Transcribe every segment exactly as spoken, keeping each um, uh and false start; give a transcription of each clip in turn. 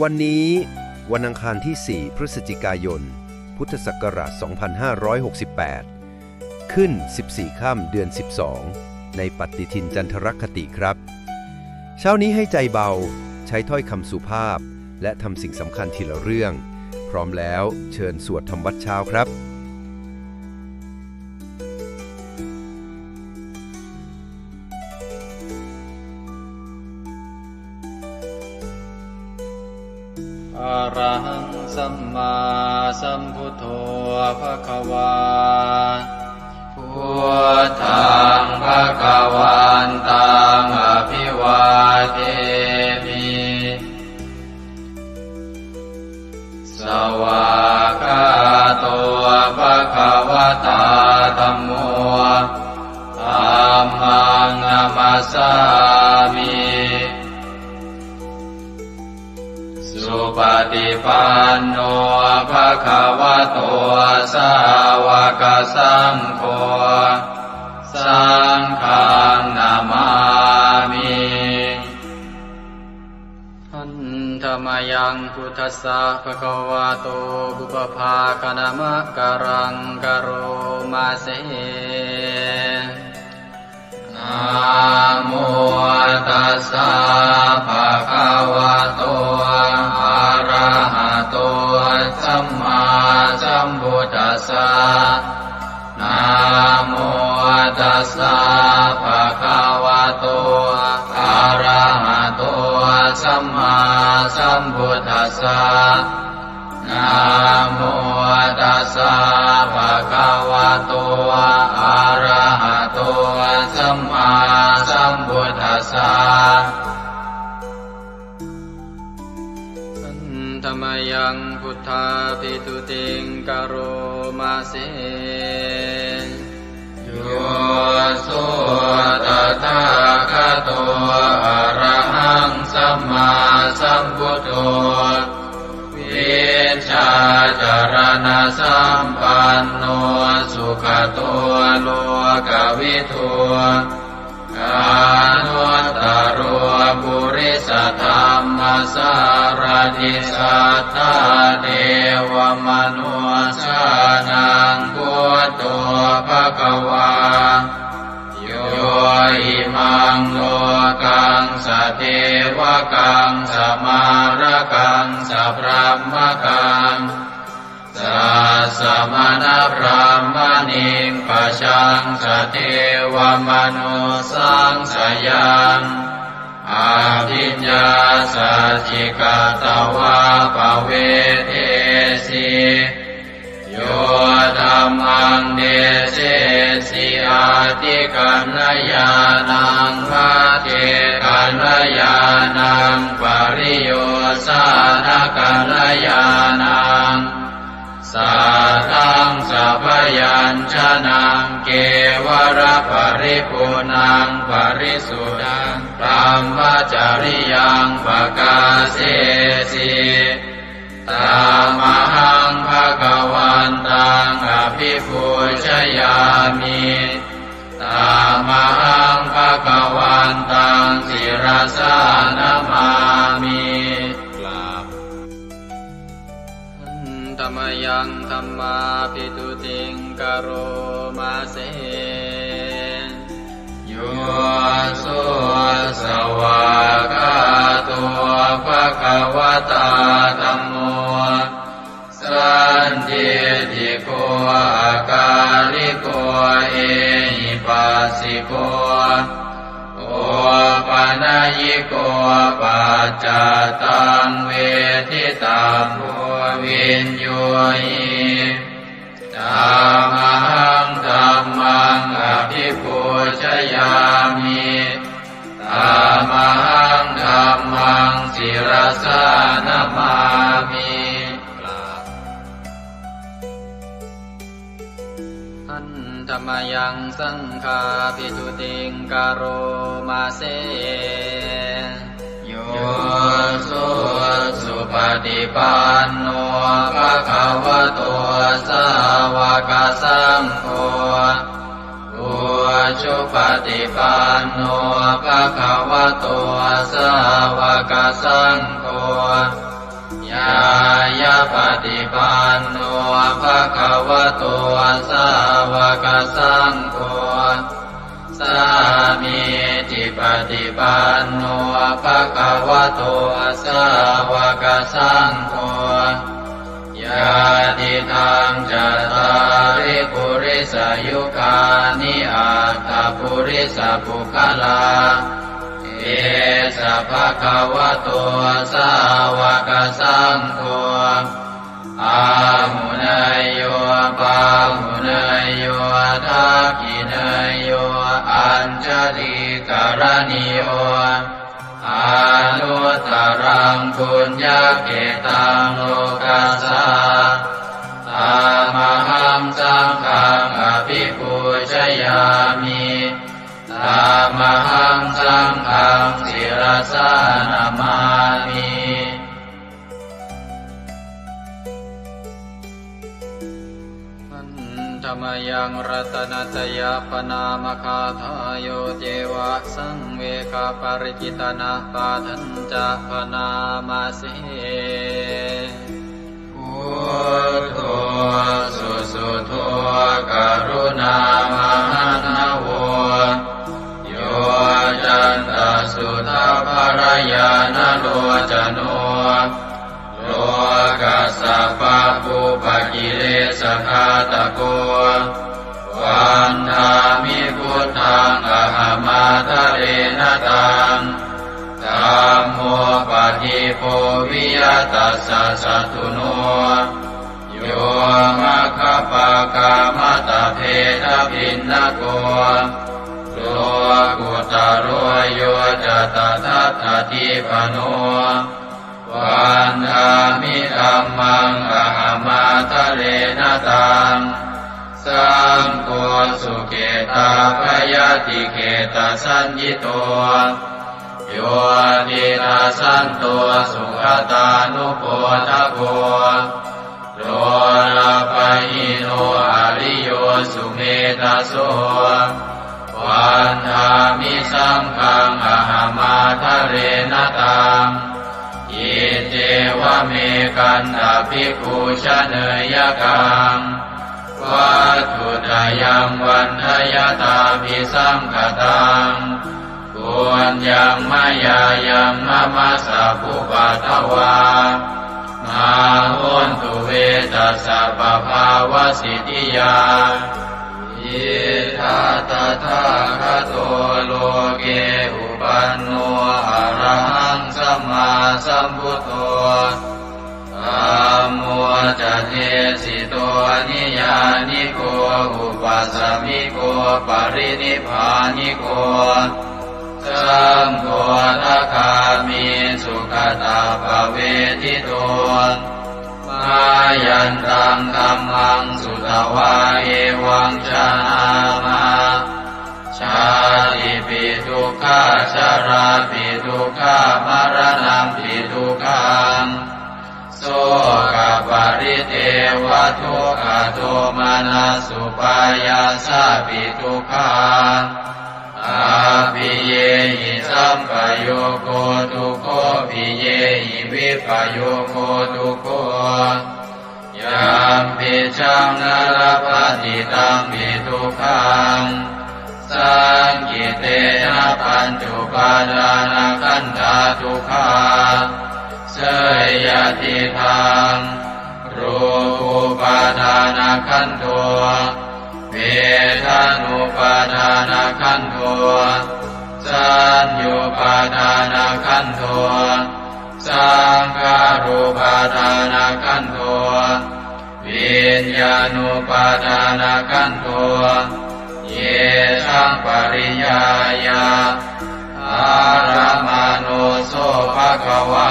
วันนี้วันอังคารที่ สี่ พฤศจิกายน พุทธศักราช สองพันห้าร้อยหกสิบแปด ขึ้น สิบสี่ ค่ำ เดือน สิบสอง ในปฏิทินจันทรคติครับ เช้านี้ให้ใจเบา ใช้ถ้อยคำสุภาพ และทำสิ่งสำคัญทีละเรื่อง พร้อมแล้วเชิญสวดทำวัตรเช้าครับ Arahaṃ sammāsambuddho bhagavā. Buddhaṃ bhagavantaṃ abhivādemi. Svākkhāto bhagavatā dhammo. Dhammaṃ namassāmi. Supaṭipanno bhagavato sāvakasaṅgho. Saṅghaṃ namāmi. Handa mayaṃ buddhassa bhagavato pubbabhāganamakāraṃ karoma se. Namo tassa bhagavato arahato sammāsambuddhassa. Namo tassa bhagavato arahato sammāsambuddhassa. Namo tassa bhagavato arahato sammāsambuddhassa. Handa mayaṃ buddhābhistutiṃ karoma se. Yo so tathāgato arahaṃ sammāsambuddho, vijjācaraṇasampanno sugato lokavidū, anuttaro purisadammasārathi satthā devamanussānaṃ buddho bhagavā. Yo imaṃ lokaṃ sadevakaṃ samārakaṃ sabrahmakaṃ sassamaṇabrāhmaṇiṃ pajaṃ sadevamanussānaṃ sayaṃ abhiññāsacchikatvā pavedesi. Yo dhammaṃ desesi atthikaññāṇaṃ, pacchekakaññāṇaṃ, pariyosānakaññāṇaṃ, saddaṃ sabyañjanaṃ, kevalaparipuṇṇaṃ parisuddhaṃ brahmacariyaṃ pakāsesi. Tamahaṃ bhagavantaṃ abhipūjayāmi. Tamahaṃ bhagavantaṃ sirasā namāmi. กราบ Handa mayaṃ dhammābhistutiṃ karoma se. Yo so svākkhāto bhagavatā dhammo, sandiṭṭhiko akāliko ehipassiko opanayiko paccattaṃ veditabbo viññūhi. Tamahaṃ dhammaṃ abhipūjayāmi. Tamahaṃ dhammaṃ sirasā namāmi. กราบ Handa mayaṃ saṅghābhistutiṃ karoma se. Yo so supaṭipanno bhagavato sāva sāvakasaṅgho, ujupaṭipanno bhagavato sāvakasaṅgho, ñāyapaṭipanno bhagavato sāvakasaṅgho, sāmīcipaṭipanno bhagavato sāvakasaṅgho, yadidaṃ cattāri purisayugāni aṭṭha purisapuggalā, esa bhagavato sāvakasaṅgho, āhuneyyo pāhuneyyo dakkhiṇeyyo añjalikaraṇīyo, anuttaraṃ puññakkhettaṃ lokassā. Tamahaṃ saṅghaṃ abhipūjayāmi. Tamahaṃ saṅghaṃ sirasā namāmi. Handa mayaṃ ratanattayappaṇāmagāthā, yo ceva saṃvegaparicittanapāṭhañca bhaṇāma se. Buddho susuddho karuṇāmahaṇṇavo, yoccantasuddhabbarañāṇalocano, lokassa pabbupakilesagāthako, vandāmi buddhaṃ ahamādarena taṃ. Dhammo padīpo viya tassa satthuno, yo maggapākamattabhedabhinnako, lokuttaro yo ca tadattadīpano, vandāmi dhammaṃ ahamādarena taṃ. Saṅgho sukhitavayadikhettasaññito, yo tidasanto sugatānubodhako, lolapahīno ariyo sumedhaso, vandāmi saṅghaṃ ahamādarena taṃ. Iccevamekantabhikkhū janeyakaṃ, vatthuttayaṃ vandayattabhisaṅkhataṃ, puññaṃ mayā yaṃ mama sabbupaddavā, mā hontu ve tassa pabhāvasiddhiyā. Idha tathāgato loke upanno arahaṃ sammāsambuddho, dhammo ca desito niyyāniko upasamiko parinibbāniko, saṅgho sakāmi sugatappavedito. Mayantaṃ dhammaṃ sutvā evaṃ janāma, jātipi dukkhā jarāpi dukkhā maraṇampi dukkhaṃ, sokaparidevadukkhadomanassupāyāsāpi dukkhā, appiyehi sampayogo dukkho, piyehi vippayogo dukkho, yampicchaṃ na labhati tampi dukkhaṃ, saṅkhittena pañcupādānakkhandhā dukkhā. Seyyathidaṃ, rūpūpādānakkhandho, vedanūpādānakkhandho, saññupādānakkhandho, saṅkhārūpādānakkhandho, viññāṇūpādānakkhandho, yesaṃ pariññāya ārāmaṇo so bhagavā,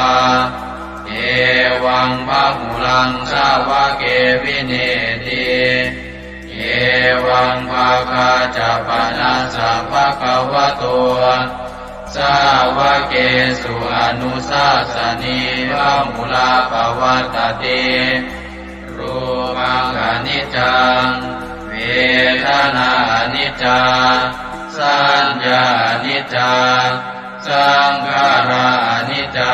evaṃ bahulaṃ sāvake vineeti. Evaṃ bhāgā ca panassa bhagavato sāvakesu anussāsanī bahulā pavattati. Rūpaṃ khaṇi niccaṃ, vedanā aniccā, saññā aniccā, saṅkhārā aniccā,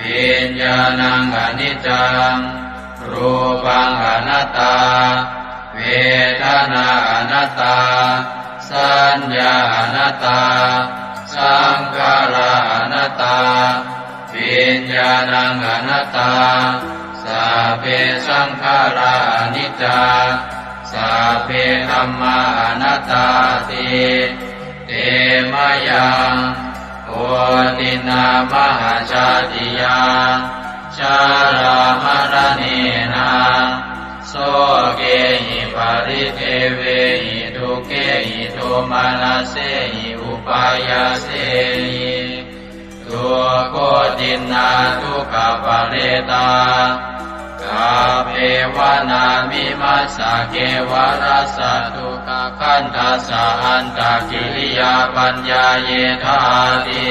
viññāṇaṃ aniccaṃ, rūpaṃ anattā, vedanā anattā, saññā anattā, saṅkhārā anattā, viññāṇaṃ anattā, sabbe saṅkhārā aniccā, sabbe dhammā anattāti. Te mayaṃ otiṇṇā mahajātiyā, jarāmaraṇena, sokehi paridevehi dukkhehi domanassehi upāyāsehi, dukkhotiṇṇā dukkhaparetā, kappevānamimassa kevalassa dukkhakandhassa antakiriyā paññāyedhāti.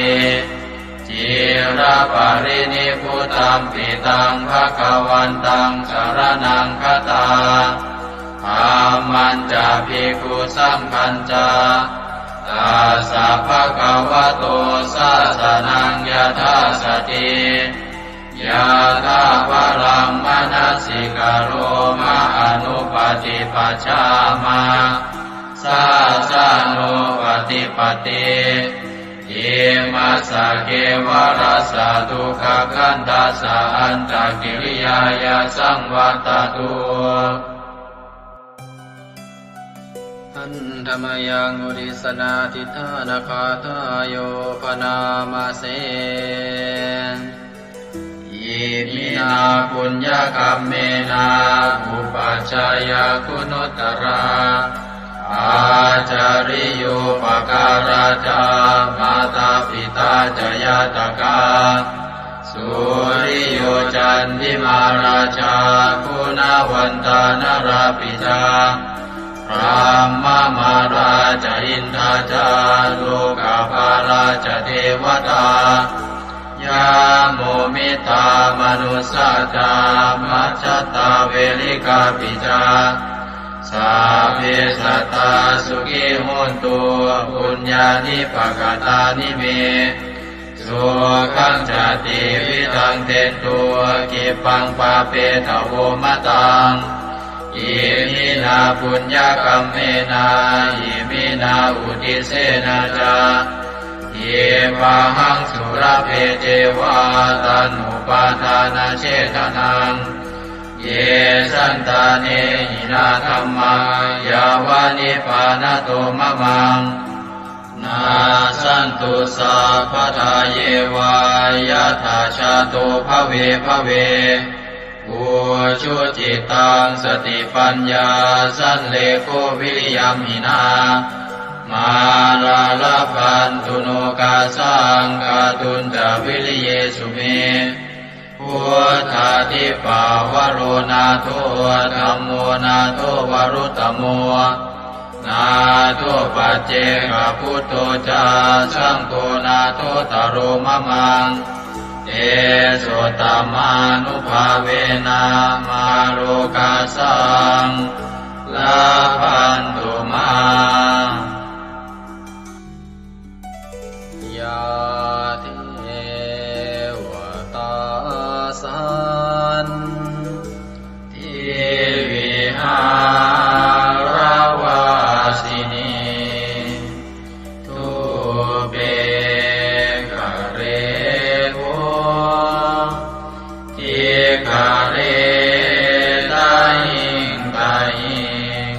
Ciraparinibbutampi taṃ bhagavantaṃ saraṇaṃ gatā, dhammañca bhikkhusaṅghañca, tassa bhagavato sāsanaṃ yathāsati, yathābalaṃ manasikaroma anupaṭipajjāma, sāsanūpaṭipatti. Imassa kevalassa dukkhakandhassa antakiriyāya saṃvattatu. Handa mayaṃ uddissanādhiṭṭhānagāthāyo bhaṇāma se. Iminā puññakammena upajjhāyā guṇuttarā, ācariyūpakārā ca mātā pitā ca ñātakā, suriyo candimā rājā guṇavantā narāpi ca, brahmamārā ca indā ca lokapālā ca devatā, yamo mittā manussā ca majjhattā verikāpi ca, sabbe sattā sukhī hontu puññāni pakatāni me, sukhañca tividhaṃ dentu khippaṃ pāpetha vomataṃ. Iminā puññakammena iminā uddissena ca khippāhaṃ sulabhe ceva taṇhupādānachedanaṃ. Ye santāne hinā dhammā yāva nibbānato mamaṃ, nassantu sabbadā yeva yattha jāto bhave bhave. Ujucittaṃ satipaññā sallekho viriyamhinā, mārā labhantu nokāsaṃ kātuñca viriyesu me. Buddhādhipavaro nātho, dhammo nātho varuttamo, nātho paccekabuddho ca, saṅgho nāthottaro mamaṃ. Tesottamānubhāvena mārokāsaṃ labhantu mā. Yā devatā santivihāravāsinī, thūpe ghare bodhighare tahiṃ tahiṃ,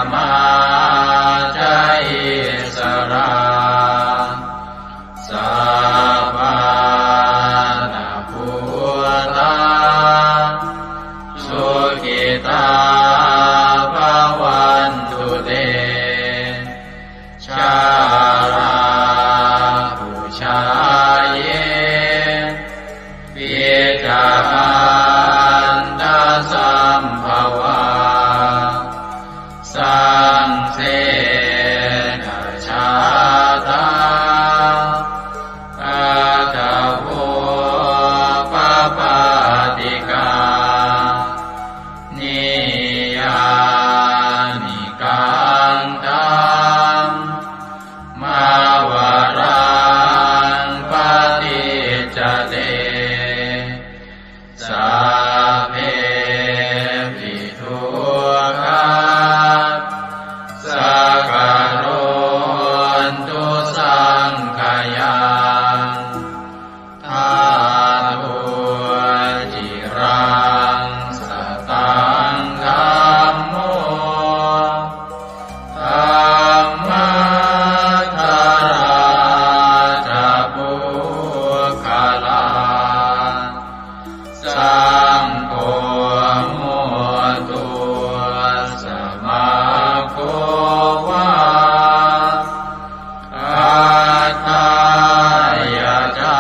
Sammā ca issarā, sappāṇabhūtā, sukhitā bhavantu te. Jalābujā yepi ca aṇḍasambhavā, saṃsedajātā athavopapātikā, niyyānikaṃ dhammavaraṃ paṭicca te, sabbepi dukkhā sakarontu saṅkhayaṃ. Ṭhātu ciraṃ sataṃ dhammo, dhammaddharā ca puggalā, saṅgho hotu samaggo va, atthāya ca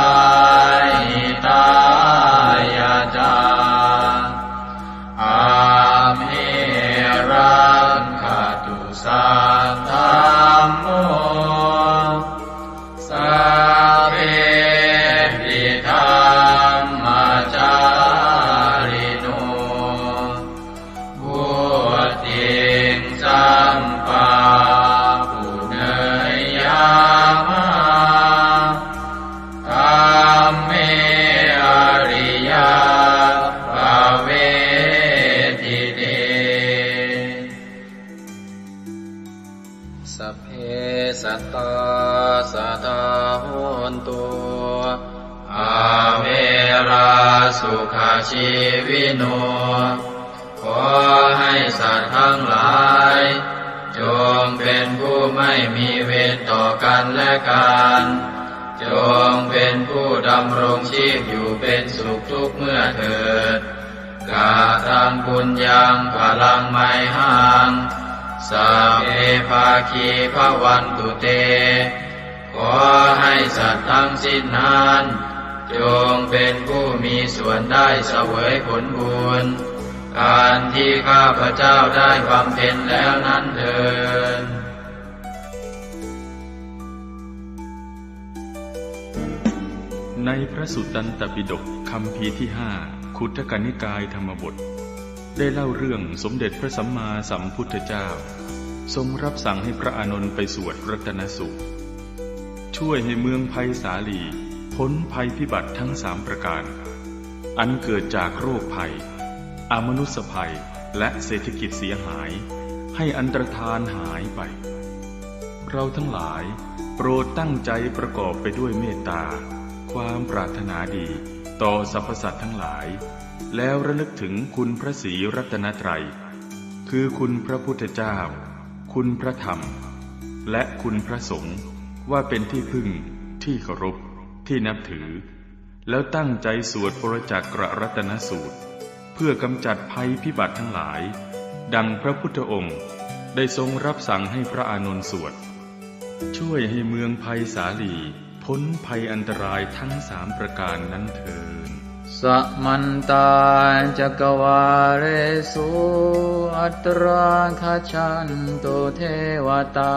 hitāya ca. Amhe rakkhatu saddhammo, sabbepi dhammacārino, vuḍḍhiṃ sampāpuṇeyyāma, dhamme ariyappavedite. Sabbe sattā sadā hontu, averā sukhajīvino. ขอให้สัตว์ทั้งหลาย จงเป็นผู้ไม่มีเวรต่อกันและกัน จงเป็นผู้ดำรงชีพอยู่เป็นสุขทุกเมื่อเถิด Kataṃ puññaṃ phalaṃ mayhaṃ, sabbe bhāgī bhavantu te. ขอให้สัตว์ทั้งสิ้นนั้น จงเป็นผู้มีส่วนได้เสวยผลบุญ อันที่ข้าพเจ้าได้บำเพ็ญแล้วนั้นเทอญ ในพระสุตตันตปิฎกคัมภีร์ที่ห้า ขุททกนิกายธรรมบท ได้เล่าเรื่องสมเด็จพระสัมมาสัมพุทธเจ้า ทรงรับสั่งให้พระอานนท์ไปสวดรัตนสูตร ช่วยให้เมืองไพศาลีพ้นภัยพิบัติทั้งสามประการ อันเกิดจากโรคภัย อมนุสสภัย และเศรษฐกิจเสียหาย ให้อันตรธานหายไป เราทั้งหลายโปรดตั้งใจประกอบไปด้วยเมตตา ความปรารถนาดีต่อสรรพสัตว์ทั้งหลาย แล้วระลึกถึงคุณพระศรีรัตนตรัย คือคุณพระพุทธเจ้า คุณพระธรรม และคุณพระสงฆ์ ว่าเป็นที่พึ่ง ที่เคารพ ที่นับถือ แล้วตั้งใจสวดปรจักกรัตนสูตร เพื่อกำจัดภัยพิบัติทั้งหลาย ดังพระพุทธองค์ได้ทรงรับสั่งให้พระอานนท์สวด ช่วยให้เมืองไพศาลีพ้นภัยอันตรายทั้งสามประการนั้นเทอญ Samantā cakkavāḷesu atrāgacchantu devatā.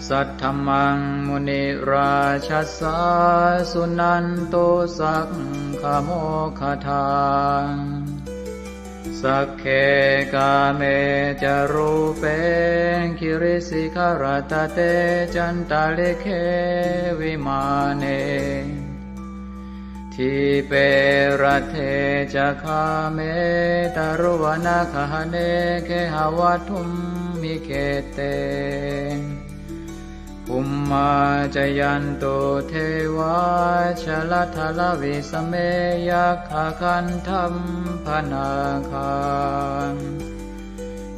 Saddhammaṃ munirājassa suṇantu saggamokkhadaṃ. Sagge kāme ca rūpe girisikharataṭe cantalikkhe vimāne. Dīpe raṭṭhe ca gāme taruvanagahane gehavatthumhi khette. Bhummā cāyantu devā jalathalavisame yakkhagandhabbanāgā.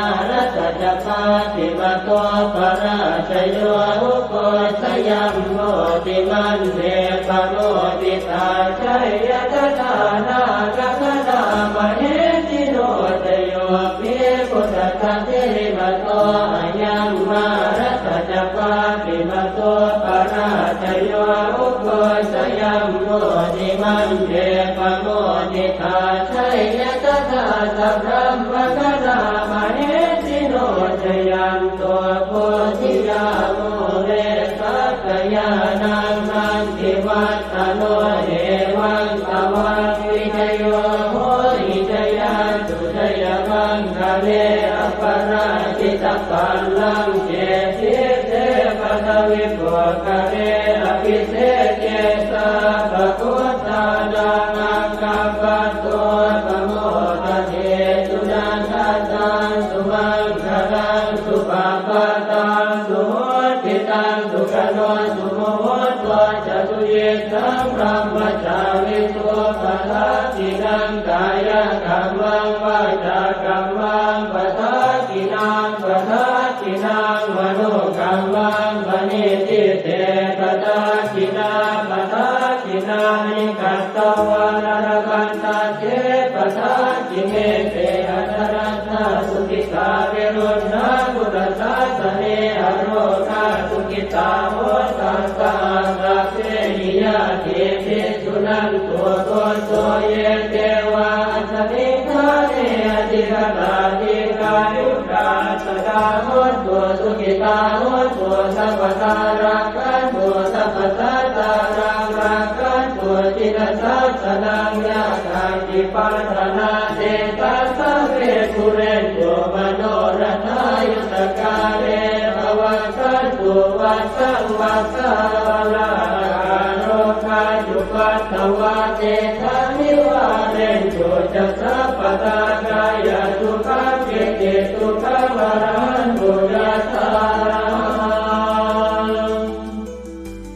Mārassa ca pāpimato parājayo, ugghosayuṃ bodhimaṇḍe pamoditā, jaya tadā nāgagaṇā mahesino. Jayo hi buddhassa sirīmato ayaṃ, mārassa ca pāpimato parājayo, ugghosayuṃ bodhimaṇḍe pamoditā, jaya tadā sabrahmagaṇā mahesino. Jayanto bodhiyā mūle sakyānaṃ nandivaḍḍhano, evaṃ tvaṃ vijayo hohi jayassu jayamaṅgale, aparājitapallaṅke sīse paṭhavipokkhare, abhiseke sabbabuddhānaṃ aggappatto pamodati. Sunakkhattaṃ sumaṅgalaṃ supabhātaṃ suhuṭṭhitaṃ, sukhaṇo sumuhutto ca suyiṭṭhaṃ brahmacārisu, padakkhiṇaṃ kāyakammaṃ vācākammaṃ padakkhiṇaṃ, padakkhiṇaṃ manokammaṃ paṇidhī te padakkhiṇā, padakkhiṇāni katvāna labhantatthe padakkhiṇe. Te atthaladdhā sukhitā viruḷhā buddhasāsane, arogā sukhitā hotha saha sabbehi ñātibhi. Suṇantu bhonto ye devā asmiṃ ṭhāne adhigatā, dīghāyukā sadā hontu, sukhitā hontu sabbadā, rakkhantu sabbasattānaṃ, rakkhantu jinasāsanaṃ. Yā kāci patthanā tesaṃ sabbe pūrentu manorathā, yuttakāle pavassantu vassaṃ vassā, ālāhakā rogā cupaddavā tesaṃ nivārentu ca sabbadā, kāyasukhaṃ cittisukhaṃ arahantu yathārahaṃ.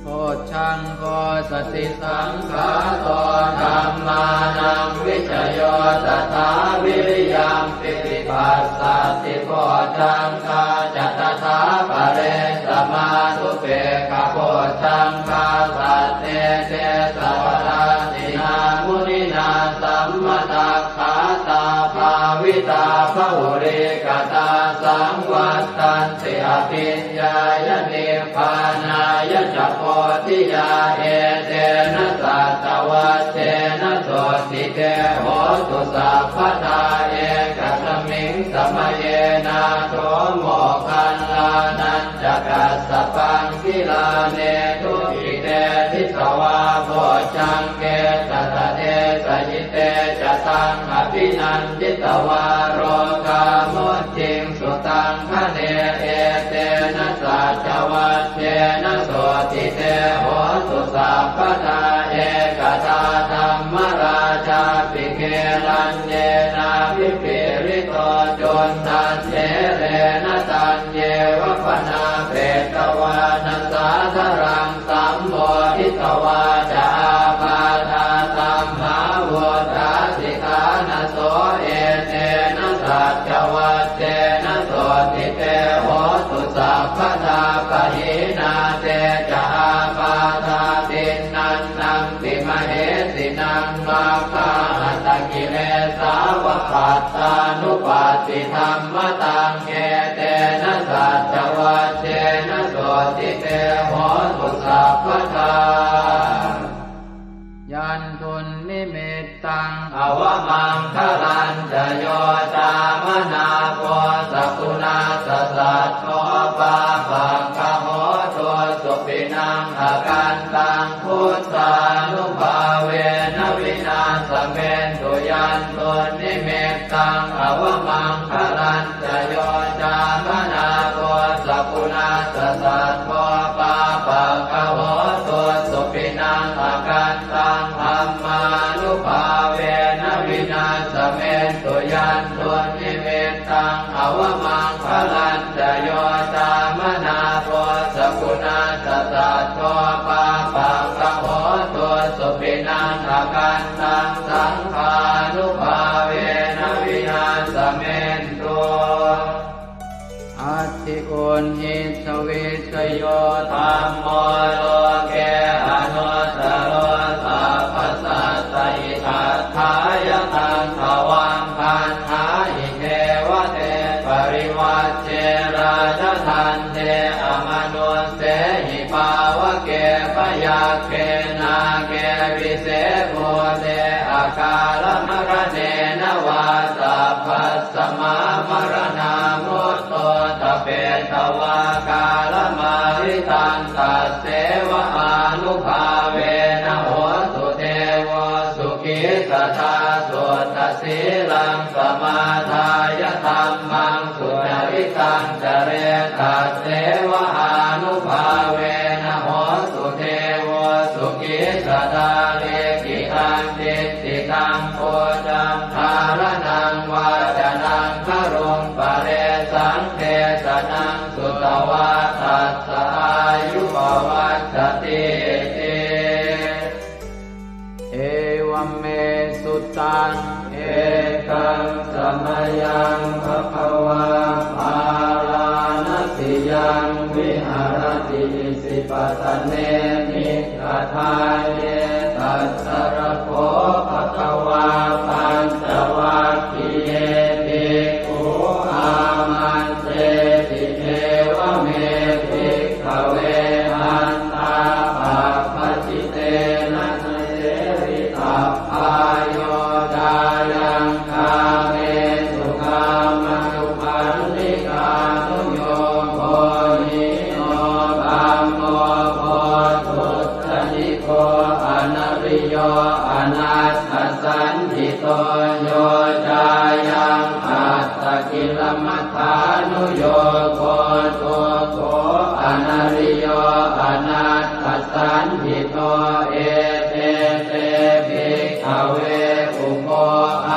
Bojjhaṅgo satisaṅkhāto dhammānaṃ vicayo tathā, viriyampīti passaddhi bojjhaṅgā ca tathāpare, samādhupekkhabojjhaṅgā sattete sabbadassinā, muninā sammadakkhātā bhāvitā bahulīkatā, saṃvattanti abhiññāya nibbānāya ca bodhiyā. Etena saccavajjena sotthi te hotu sabbadā, ekasmiṃ samaye nātho moggallānañca kassapaṃ, gilāne dukkhite disvā bojjhaṅge satta desayi. Te ca taṃ abhinanditvā rogā mucciṃsu taṅkhaṇe. Etena saccavajjena sotthi te hotu sabbadā. Ekadā dhammarājāpi gelaññenābhipīḷito, cundattherena taññeva bhaṇāpetvāna sādaraṃ, sammoditvā ca ābādhā tamhā vuṭṭhāsi ṭhānaso. Etena saccavajjena sotthi te hotu sabbadā. Pahīnā te ca ābādhā tiṇṇannampi mahesinaṃ, maggāhatakilesā va pattānuppattidhammataṃ. Etena saccavajjena sotthi te hotu sabbadā. Yandunnimittaṃ avamaṅgalañca yo cāmanāpo sakuṇassa saddo, pāpaggaho dussupinaṃ akantaṃ, buddhānubhāvena vināsamentu. Yandunnimittaṃ avamaṅgalañca yo cāmanāpo sakuṇassa saddo, pāpaggaho dussupinaṃ akantaṃ, dhammānubhāvena vināsamentu. Yandunnimittaṃ avamaṅgalañca yo cāmanāpo sakuṇassa saddo, pāpaggaho Uṇhissa vijjayo dhammo loke anuttaro sabbasattahitatthāya taṃ tvaṃ gaṇhāhi devate parivajje rājadaṇḍe amanussehi pāvake byagghe nāge vise bhūte akālamaraṇena vā sabbasmā maraṇā mutto ṭhapetvā kālamāritaṃ tasseva ānubhāvena hotu devo sukhī sadā. Suddhasīlaṃ samādāya dhammaṃ sucaritaṃ care tasseva ānubhāvena hotu devo sukhī sadā. Likkhitaṃ cintitaṃ pūjaṃ dhāraṇaṃ vācanaṃ garuṃ paresaṃ desanaṃ sutvā tassa āyu pavaḍḍhatīti. Evaṃ me sutaṃ. Ekaṃ samayaṃ bhagavā bārāṇasiyaṃ viharati isipatane migadāye. Tatra kho bhagavā pañcavaggiye bhikkhū āmantesi: Evaṃ me bhikkhave antā pabbajitena na sevitabbā. Yo cāyaṃ kāmesu kāmasukhallikānuyogo hīno gammo pothujjaniko anariyo anatthasañhito. Yo cāyaṃ attakilamathānuyogo dukkho anariyo anatthasañhito. Ete te bhikkhave ubho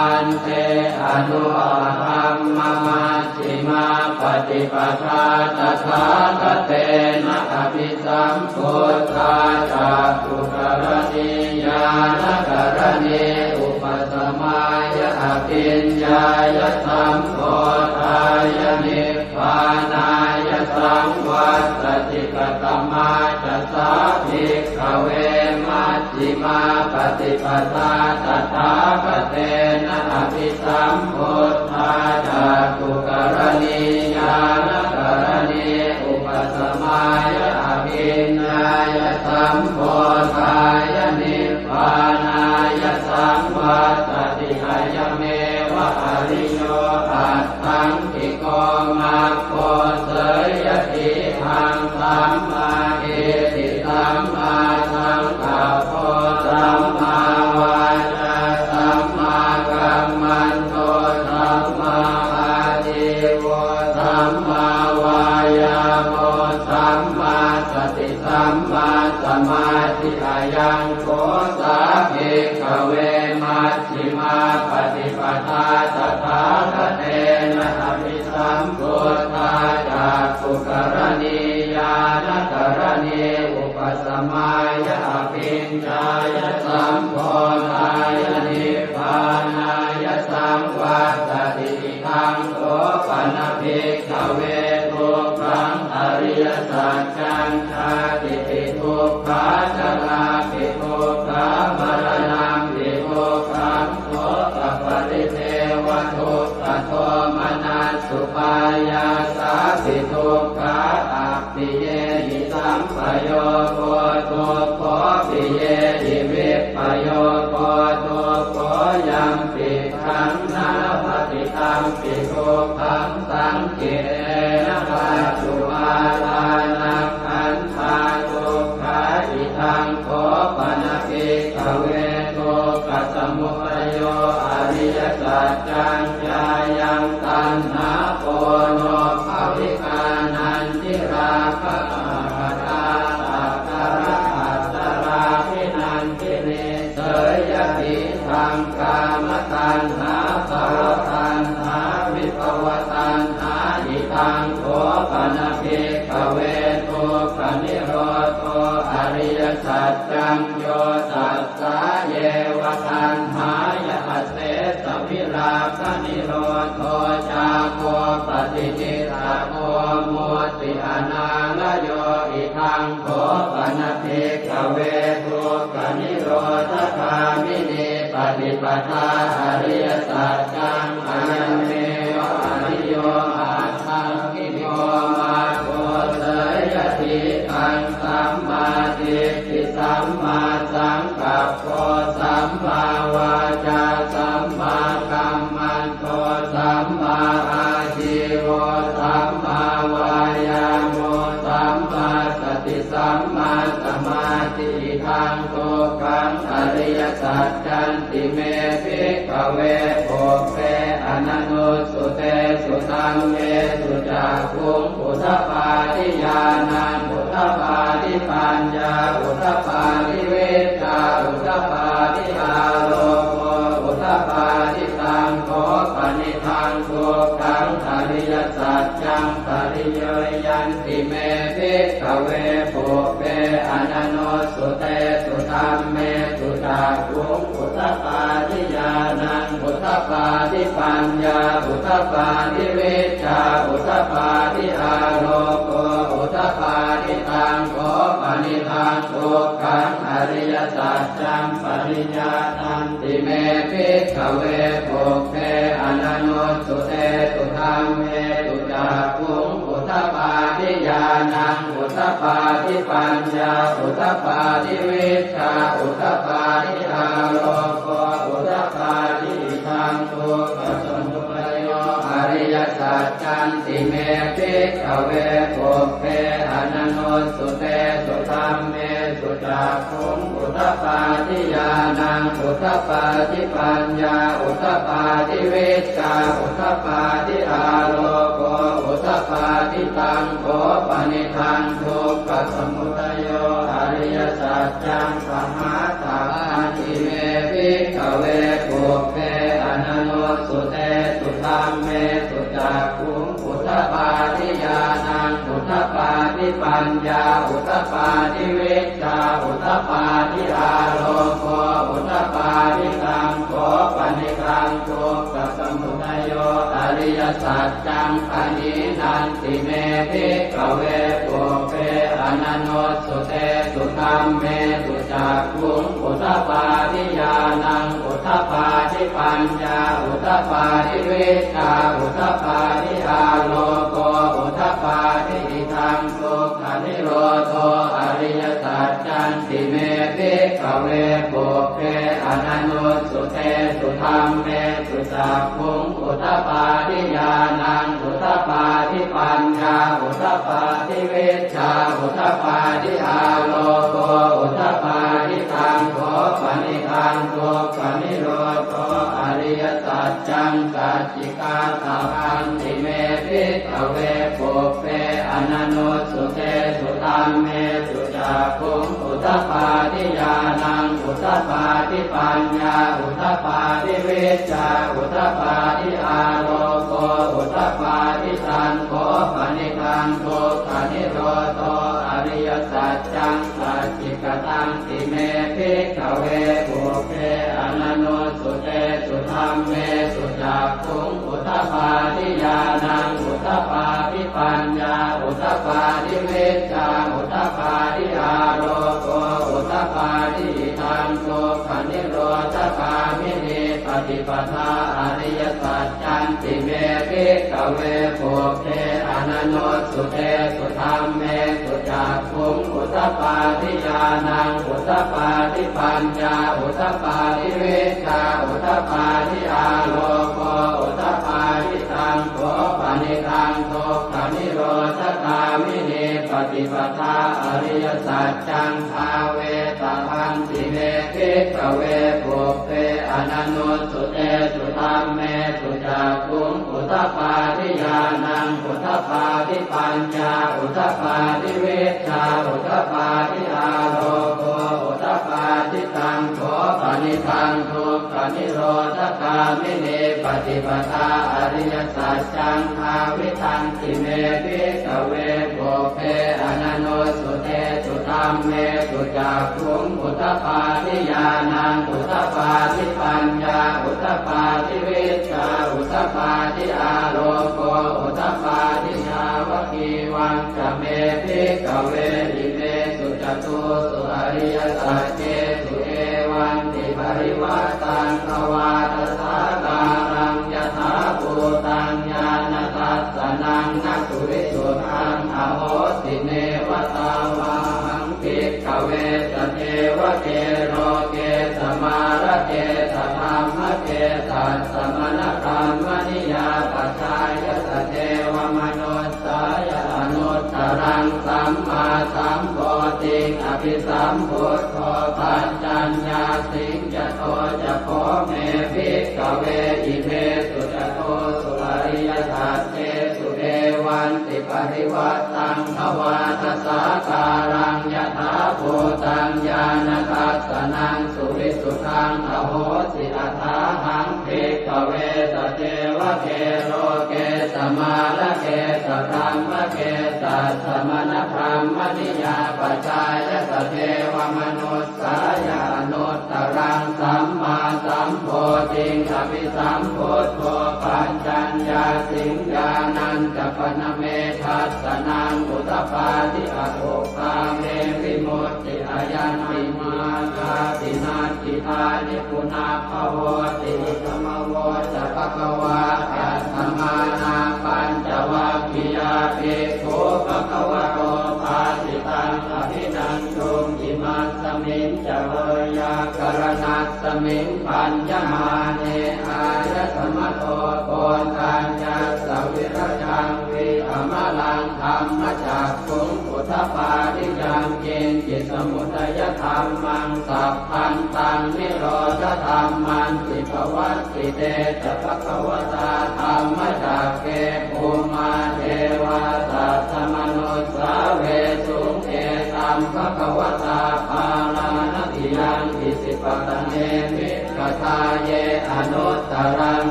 ante anupagamma majjhimā paṭipadā tathāgatena abhisambuddhā cakkhukaraṇī ñāṇakaraṇī upasamāya abhiññāya sambodhāya nibbānāya saṃvattati. Katamā ca sā bhikkhave maj jhimā paṭipadā tathāgatena abhisambuddhā cakkhukaraṇī ñāṇakaraṇī upasamāya abhiññāya sambodhāya nibbānāya saṃvattati? Ayameva ariyo aṭṭhaṅgiko maggo, seyyathīdaṃ: sammādiṭṭhi sammāsaṅkappo sammāvācā sammākammanto sammāājīvo sammāvāyāmo sammāsati sammāsamādhi. Ayaṃ kho sā bhikkhave maj jhimā paṭipadā tathāgatena abhisambuddhā cakkhukaraṇī ñāṇakaraṇī upasamāya abhiññāya sambodhāya nibbānāya saṃvattati. Idaṃ kho pana bhikkhave dukkhaṃ ariyasaccaṃ: jātipi dukkhā jarāpi dukkhā maraṇampi dukkhaṃ sokaparidevadukkhadomanassupāyāsāpi dukkhā appiyehi sampayogo dukkho piyehi vippayogo dukkho yampidaṃ na labhati tampi dukkhaṃ saṅkhittena pañcupādānakkhandhā dukkhā. Idaṃ kho pana bhikkhave dukkhasamudayo ariyasaccaṃ: yāyaṃ taṇhā ponobbhavikā nandirāgasahagatā tatra atatāladdhanandinī, seyyathīdaṃ: kāmataṇhā bhavataṇhā vibhavataṇhā. Idaṃ kho pana bhikkhave dukkhanirodho ariyasaccaṃ: yo tassāyeva taṇhāya asesavirāganirodho cāgo paṭinissaggo mutti anālayo. Idaṃ kho pana bhikkhave dukkhanirodhagāminī paṭipadā ariyasaccaṃ, ayameva ariyo aṭṭhaṅgiko maggo, seyyathīdaṃ: sammādiṭṭhi sammāsaṅkappo sammāvācā sammākammanto sammāājīvo sammāvāyāmo sammāsati sammāsamādhi. Idaṃ dukkhaṃ ariyasaccanti me bhikkhave pubbe ananussutesu dhammesu cakkhuṃ udapādi ñāṇaṃ udapādi paññā udapādi vijjā udapādi āloko udapādi. Taṃ kho panidaṃ dukkhaṃ ariyasaccaṃ pariññeyyanti me bhikkhave pubbe ananussutesu dhammesu cakkhuṃ udapādi ñāṇaṃ udapādi paññā udapādi vijjā udapādi āloko udapādi. Taṃ kho panidaṃ dukkhaṃ ariyasaccaṃ pariññātanti me bhikkhave pubbe ananussutesu dhammesu cakkhuṃ udapādi ñāṇaṃ udapādi paññā udapādi vijjā udapādi āloko udapādi. Idaṃ dukkhasamudayo ariyasaccanti me bhikkhave pubbe ananussutesu dhammesu cakkhuṃ udapādi ñāṇaṃ udapādi paññā udapādi vijjā udapādi āloko udapādi. Taṃ kho panidaṃ dukkhasamudayo ariyasaccaṃ pahātabbanti me bhikkhave pubbe ananussutesu dhammesu cakkhuṃ udapādi ñāṇaṃ udapādi paññā udapādi vijjā udapādi āloko udapādi. Taṃ kho panidaṃ dukkhasamudayo ariyasaccaṃ pahīnanti me bhikkhave pubbe ananussutesu dhammesu cakkhuṃ udapādi ñāṇaṃ udapādi paññā udapādi vijjā udapādi āloko udapādi. Idaṃ dukkhanirodho ariyasaccanti me bhikkhave pubbe ananussutesu dhammesu cakkhuṃ udapādi ñāṇaṃ udapādi paññā udapādi vijjā udapādi āloko udapādi. Taṃ kho panidaṃ dukkhanirodho ariyasaccaṃ sacchikātabbanti me bhikkhave pubbe ananussutesu dhammesu cakkhuṃ udapādi ñāṇaṃ udapādi paññā udapādi vijjā udapādi āloko udapādi. Taṃ kho panidaṃ dukkhanirodho ariyasaccaṃ sacchikatanti me bhikkhave pubbe ananussutesu dhammesu cakkhuṃ udapādi ñāṇaṃ udapādi paññā udapādi vijjā udapādi āloko udapādi. Idaṃ dukkhanirodhagāminī paṭipadā ariyasaccanti me bhikkhave pubbe ananussutesu dhammesu cakkhuṃ udapādi ñāṇaṃ udapādi paññā udapādi vijjā udapādi āloko udapādi. Taṃ kho panidaṃ dukkhanirodhagāminī paṭipadā ariyasaccaṃ bhāvetabbanti me bhikkhave pubbe ananussutesu dhammesu cakkhuṃ udapādi ñāṇaṃ udapādi paññā udapādi vijjā udapādi āloko udapādi. Taṃ kho panidaṃ dukkhanirodhagāminī paṭipadā ariyasaccaṃ bhāvitanti me bhikkhave pubbe ananussutesu dhammesu cakkhuṃ udapādi ñāṇaṃ udapādi paññā udapādi vijjā udapādi āloko udapādi. Yāvakīva ca me bhikkhave imesu catūsu ariyasaccesu evantiparivaṭṭaṃ dvādasākāraṃ yathābhūtaṃ ñāṇadassanaṃ na suvisuddhaṃ ahosi. Neva tāvāhaṃ bhikkhave sadevake loke samārake sadhammake sassamaṇabrāhmaṇiyā pajāya sadevamanussāya anuttaraṃ sammāsambodhiṃ abhisambuddho paccaññāsiṃ. Yato ca kho me bhikkhave imesu catūsu ariyasaccesu evantiparivaṭṭaṃ dvādasākāraṃ yathābhūtaṃ ñāṇadassanaṃ suvisuddhaṃ ahosi. Athāhaṃ bhikkhave sadevake loke samārake sadhammake sassamaṇabrāhmaṇiyā pajāya sadevamanussāya anuttaraṃ sammāsambodhiṃ abhisambuddho paccaññāsiṃ. Ñāṇañca pana me dassanaṃ udapādi, akuppā me vimutti, ayaṃ nibbānāti, natthidāni punabbhavoti. Idamavoca bhagavā. Attamanā pañcavaggiyā bhikkhū bhagavato bhāsitaṃ abhinanduṃ. Imasmiñca veyyākaraṇasmiṃ bhaññamāne āyasmato Koṇḍaññassa virajaṃ vītamalaṃ dhammacakkhuṃ udapādi: yaṅkiñci samudayadhammaṃ sabbantaṃ nirodhadhammanti. Pavattite ca bhagavatā dhammacakke bhummā devā saddamanussāvesuṃ: etaṃ bhagavatā Bārāṇasiyaṃ Isipatane Migadāye anuttaraṃ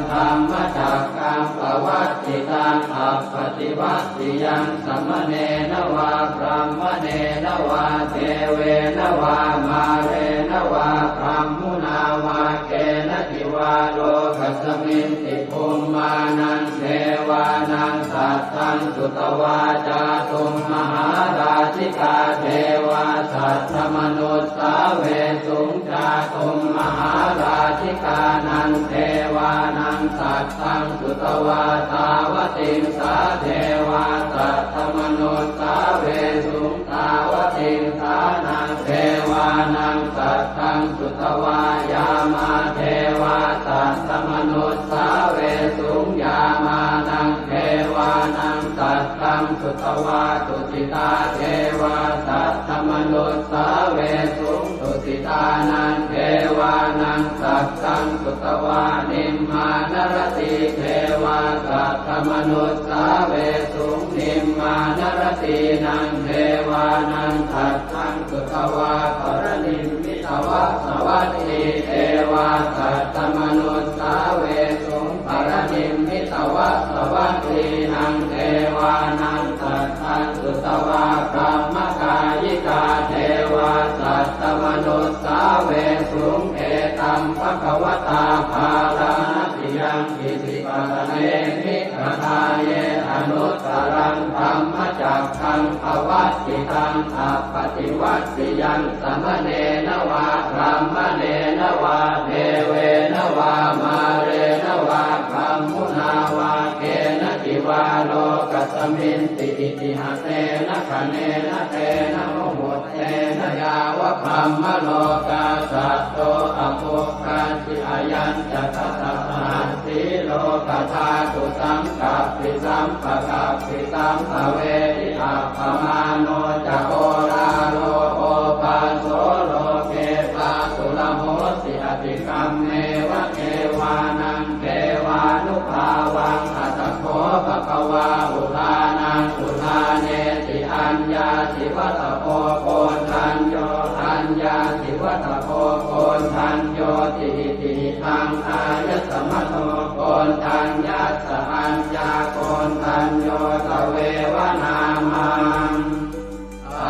dhammacakkaṃ pavattitaṃ appaṭivattiyaṃ samaṇena vā brāhmaṇena vā devena vā mārena vā brahmunā vā kenaci vā lokasminti. Bhummānaṃ devānaṃ saddaṃ sutvā cātummahārājikā devā saddamanussāvesuṃ. Cātummahārājikānaṃ devānaṃ saddaṃ sutvā tāvatiṃsā devā saddamanussāvesuṃ. Tāvatiṃsānaṃ devānaṃ saddaṃ sutvā yāmā devā saddamanussāvesuṃ. Yāmānaṃ devānaṃ saddaṃ sutvā tusitā devā saddamanussāvesuṃ. Tusitānaṃ devānaṃ saddaṃ sutvā nimmānaratī devā saddamanussāvesuṃ. Nimmānaratīnaṃ devānaṃ saddaṃ sutvā paranimmitavasavattī devā saddamanussāvesuṃ. Paranimmitavasavattīnaṃ devānaṃ saddaṃ sutvā brahmakāyikā devā saddamanussāvesuṃ. Etaṃ bhagavatā Bārāṇasiyaṃ Isipatane Migadāye anuttaraṃ dhammacakkaṃ pavattitaṃ appaṭivattiyaṃ samaṇena vā brāhmaṇena vā devena vā mārena vā brahmunā vā kenaci vā lokasminti. Itiha tena khaṇena tena muhuttena yāva brahmalokā saddo abbhuggacchi. Ayañca dasasahassī lokadhātu saṅkappi sampakappi sampavedhi. Appamāṇo ca oḷāro obhāso loke pāturahosi atikkammeva devānaṃ devānubhāvaṃ. Atha kho bhagavā udānaṃ udānesi: Aññāsi vata bho Koṇḍañño, aññāsi vata bho Koṇḍaññoti. Itihidaṃ āyasmato Koṇḍaññassa aññākoṇḍañño tveva nāmaṃ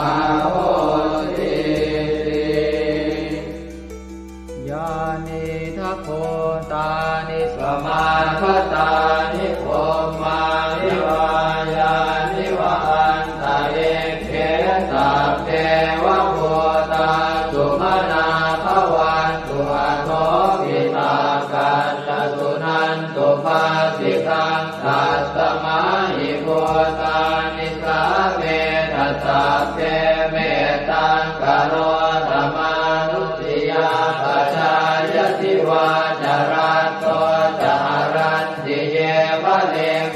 ahosīti. Yānīdha bhūtāni samāgatāni bhummāni vā yāni va anta Nisāmetha sabbe mettaṃ karotha mānusiyā pajāya divā ca ratto ca haranti yeva liṃ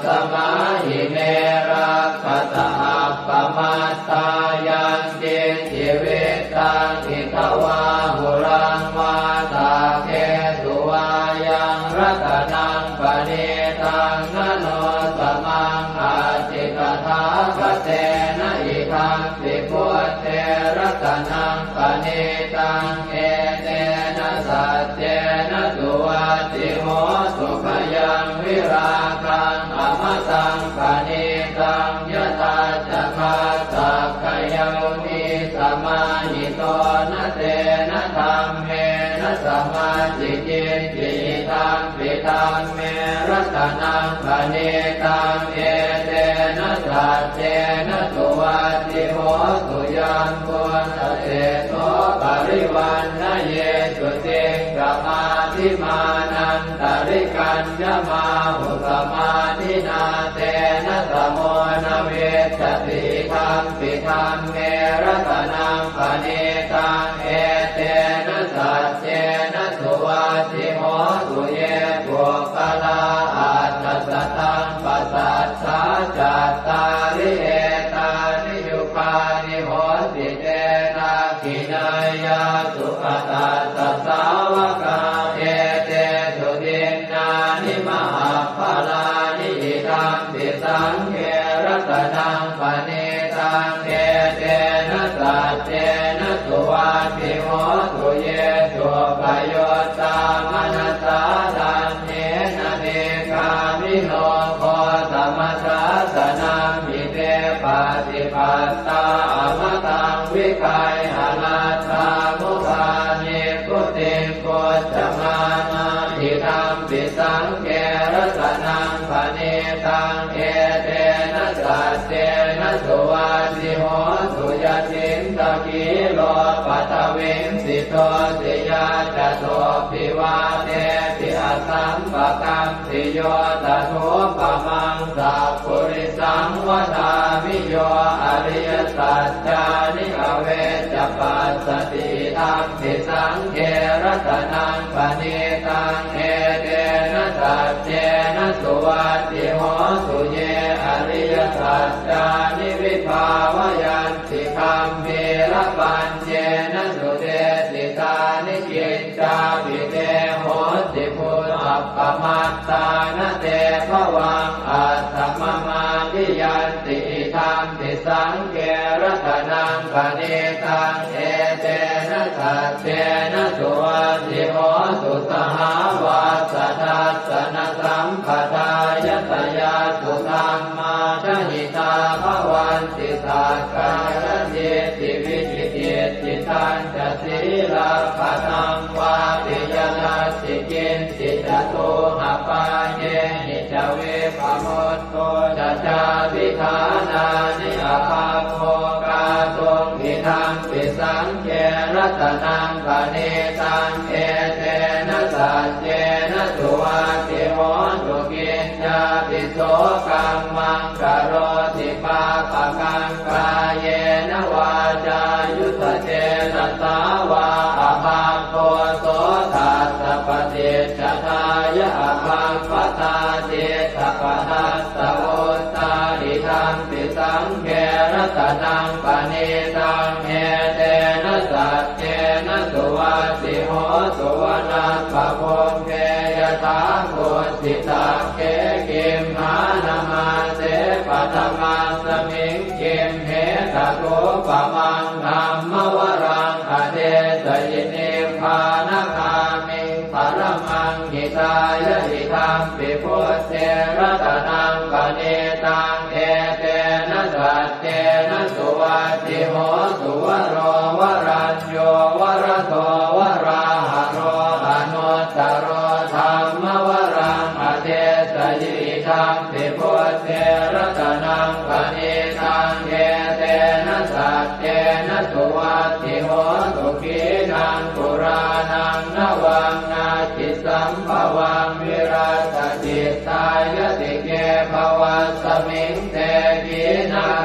tasmā hi ne rakkhasa appamattā. Yaṅkiñci vittaṃ idha vā huraṃ vā saggesu vā yaṃ ratanaṃ paṇītaṃ na no samaṃ atthi tathāgatena idampi buddhe ratanaṃ paṇītaṃ etena saccena suvatthi hotu. Khayaṃ virāgaṃ amataṃ paṇītaṃ yadajjhagā sakyamunī samāhito na tena dhammena samatthi kiñci idampi dhamme ratanaṃ paṇītaṃ etena saccena suvatthi hotu. Yambuddhaseṭṭho parivaṇṇayī suciṃ samādhimānantarikaññamāhu samādhinā tena samo na vijjati idampi dhamme ratanaṃ paṇītaṃ etena saccena suvatthi hotu. Ye puggalā aṭṭha sataṃ pasaṭṭhā cattāri etāni yugāni honti te dakkhiṇeyyā sugatassa sāvakā etesu dinnāni mahapphalāni idampi saṅghe ratanaṃ paṇītaṃ etena saccena suvatthi hotu. Ye suppayuttā manasā daḷhena nikkāmino gotamasāsanamhi te pattipattā amataṃ vigayha laddhā mudhā nibbutiṃ bhuñjamānā idampi saṅghe ratanaṃ paṇītaṃ etena saccena suvatthi hotu. Yacittakhīlo paṭhaviṃ sito siyā catubbhi vātebhi asampakampiyo tathūpamaṃ sappurisaṃ vadāmi yo ariyasaccāni avecca passati idampi saṅghe ratanaṃ paṇītaṃ etena saccena suvatthi hotu. Ye ariyasaccāni vibhāvayanti gambhīrapaññena sudesitāni kiccāpi te honti bhusappamattā na te bhavaṃ aṭṭhamamādiyanti idampi saṅghe ratanaṃ paṇītaṃ etena saccena suvatthi hotu. Sahāvassa dassanasampadāya tayassu dhammā jahitā bhavanti sakkāyadiṭṭhi vicikicchitañca sīlabbataṃ vāpi yadatthi kiñci catūhapāyehi ca vippamutto ca cābhiṭhānāni abhabbo kātuṃ idampi saṅghe ratanaṃ paṇītaṃ etena saccena suvatthi hotu. Kiñcāpi so kammaṃ karoti pāpakaṃ kāyena vācāyuda cetasā vā abhabbo so tassa paṭicchadāya abhabbatā cittapadassavutthā idampi saṅghe ratanaṃ paṇītaṃ etena saccena suvatthi hotu. Vanappagumbe yathā kussitagge gimhānamāse paṭhamasmiṃ gimhe tathūpamaṃ dhammavaraṃ adesayi nibbānagāmiṃ paramaṃ hitāya idampi buddhe ratanaṃ paṇītaṃ etena saccena suvatthi hotu. Varo varañño varado varāharo anuttaro dhammavaraṃ adesayi idampi buddhe ratanaṃ paṇītaṃ etena saccena suvatthi hotu. Khīṇaṃ purāṇaṃ navaṃ natthi sambhavaṃ virattacittāyatike bhavasmiṃ te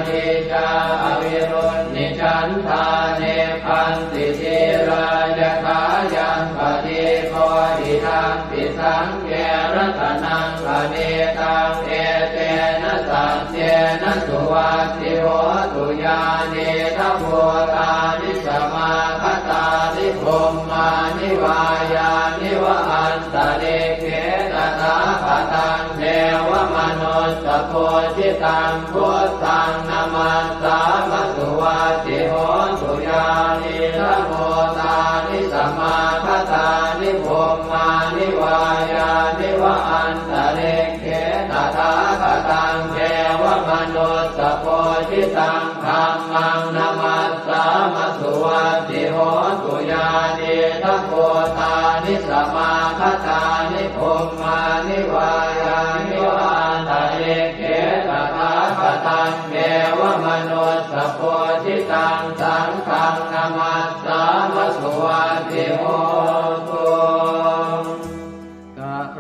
Nicā avirūḷhichandā nibbanti dhīrā yathāyaṃ padīpo idampi saṅghe ratanaṃ paṇītaṃ etena saccena suvatthi hotu. Yānīdha bhūtāni samāgatāni bhummāni vā yāni va antalikkhe tathāgataṃ devamanussapūjitaṃ buddhaṃ namassāma suvatthi hotu. Yānīdha bhūtāni samāgatāni bhummāni vā yāni va antalikkhe tathāgataṃ devamanussapūjitaṃ dhammaṃ namassāma suvatthi hotu. Yānīdha bhūtāni samāgatāni bhummāni vā yāni va antalikkhe tathāgataṃ devamanussapūjitaṃ saṅghaṃ namassāma suvatthi hotu.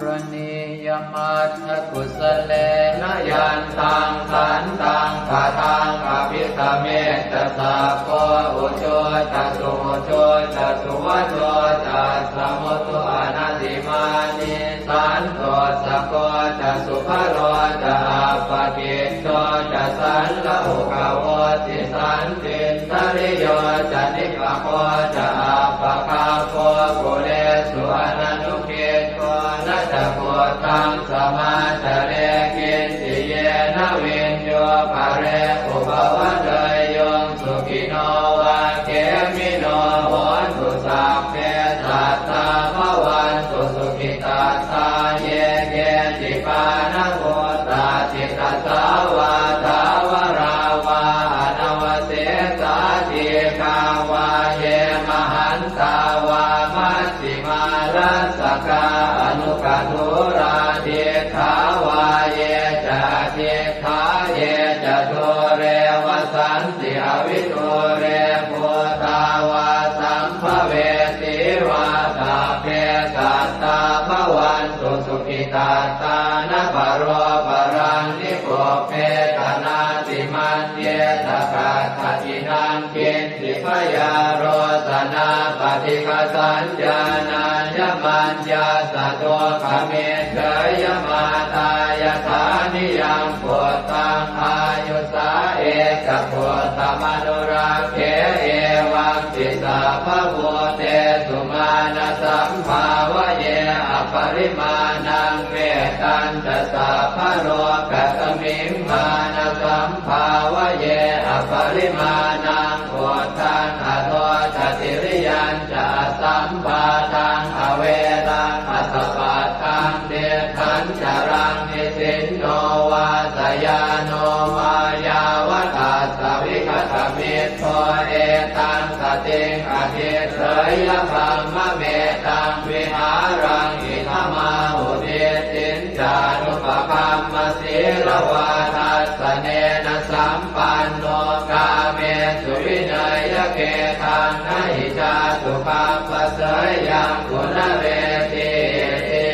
Karaṇīyamatthakusalena yantaṃ santaṃ padaṃ abhisamecca sakko ujū ca suhujū ca suvaco cassa mudu anatimānī santussako ca subharo ca appakicco ca sallahukavutti santindriyo ca nipako ca appagabbho kulesu ananu giddho. Na ca khuddaṃ samācare kiñci yena viññū pare upavadeyyuṃ. Sukhino vā khemino hontu sabbe sattā bhavantu sukhitattā. Ye keci pāṇabhūtatthi tasā vā thāvarā vā anavasesā dīghā vā ye mahantā vā maj jhimā rassakā aṇukathūlā diṭṭhā vā ye ca adiṭṭhā ye ca dūre vasanti avidūre bhūtā vā sambhavesī vā sabbe sattā bhavantu sukhitattā. Na paro paraṃ nikubbetha nātimaññetha katthaci naṃ kiñ ci byārosanā paṭighasaññā nāññamaññassa dukkhamiccheyya. Mātā yathā niyaṃ puttaṃ āyusā ekaputtamanurakkhe evampi sabbabhūtesu mānasambhāvaye aparimāṇaṃ. Mettañca sabbalokasmiṃ mānasambhāvaye aparimāṇaṃ uddhaṃ adho ca tiriyañca asambādhaṃ averaṃ asapattaṃ. Tiṭṭhañcaraṃ nisinno vā sayāno vā yāvatassa vigatamiddho etaṃ satiṃ adhiṭṭheyya brahmametaṃ vihāraṃ idhamāhu. Diṭṭhiñ ca anupagamma sīlavā dassanena sampanno kāmesu vineyya gedhaṃ na hi jātu gabbhaseyyaṃ punaretīti.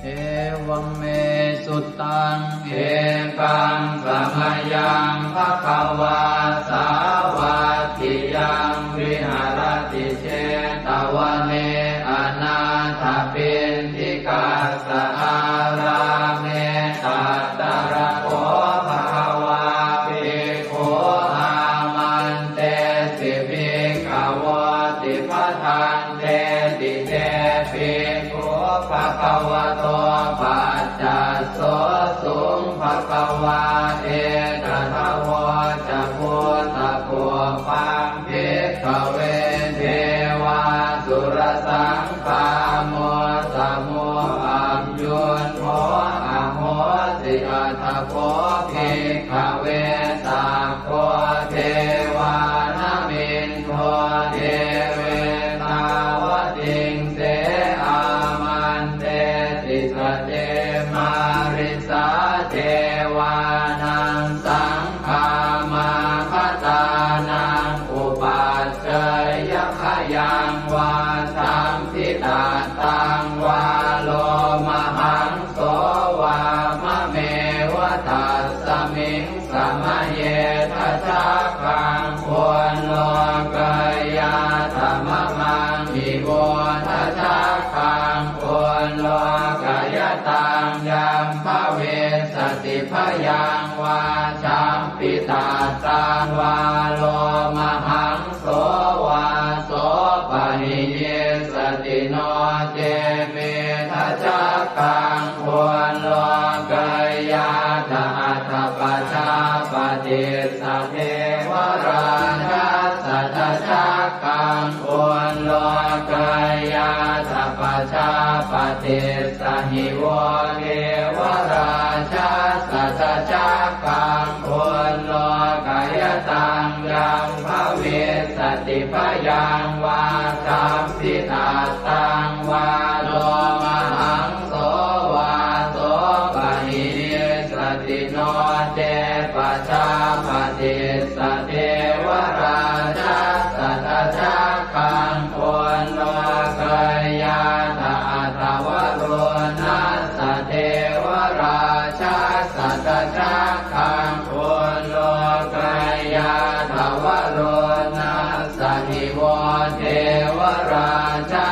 Evaṃ me sutaṃ. Ekaṃ samayaṃ bhagavā sāvatthiyaṃ viharati jetavane anāthapiṇḍikassa ārāme. Tatra kho bhagavā bhikkhū āmantesi bhikkhavoti. Bhadanteti te bhikkhū bhagavato paccassosuṃ. Bhagavā etadavoca. Bhūtapubbaṃ bhikkhave devāsurasaṅ gāmo samo aññuñho ahosi. Atha kho bhikkhave sakko devānamindo devetāvatiṃse āmantesi. Sace mārisā devānaṃ saṅ gāmāgatānaṃ upaccayya khayaṃ vā sambhitattaṃ vā lomahaṃso vā mameva tassa Miṃ samaye dajaggaṃ ullokayātha mamaṃ hi vo dajaggaṃ ullokayataṃ yaṃ bhavissati bhayaṃ vā champittattaṃ vā lomahaṃso vā sopahiyissati no ce me dajaggaṃ ullokayātha atha pajāpatissa devarājassa dajaggaṃ ullokayātha pajāpatissa hi vo devarājassa dajaggaṃ ullokayataṃ yaṃ bhavissati bhayaṃ vā champittattaṃ vā lomahaṃso vā sopahiyissati no ce pajāpatissa devarājassa dajaggaṃ ullokayātha atha varuṇassa devarājassa dajaggaṃ ullokayātha varuṇassa hi vo devarājassa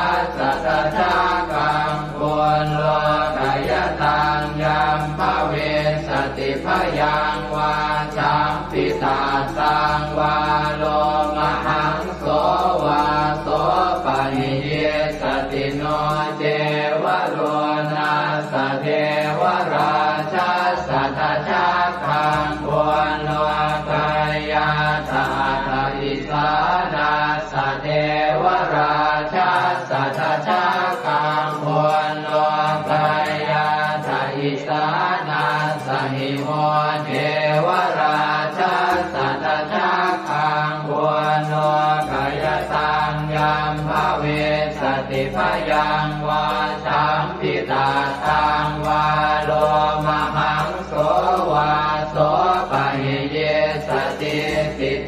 dajaggaṃ ullokayataṃ yaṃ bhavissati bhayaṃ vā champittattaṃ vā lomahaṃso vā sopahiyissati no ce varuṇassa devarājassa dajaggaṃ ullokayātha atha isānassa devarājassa dajaggaṃ ullokayātha isānassa hi vo devarājassa dajaggaṃ ullokayataṃ yaṃ bhavissati bhayaṃ vā champittattaṃ vā lomahaṃso vā sopahiyissati.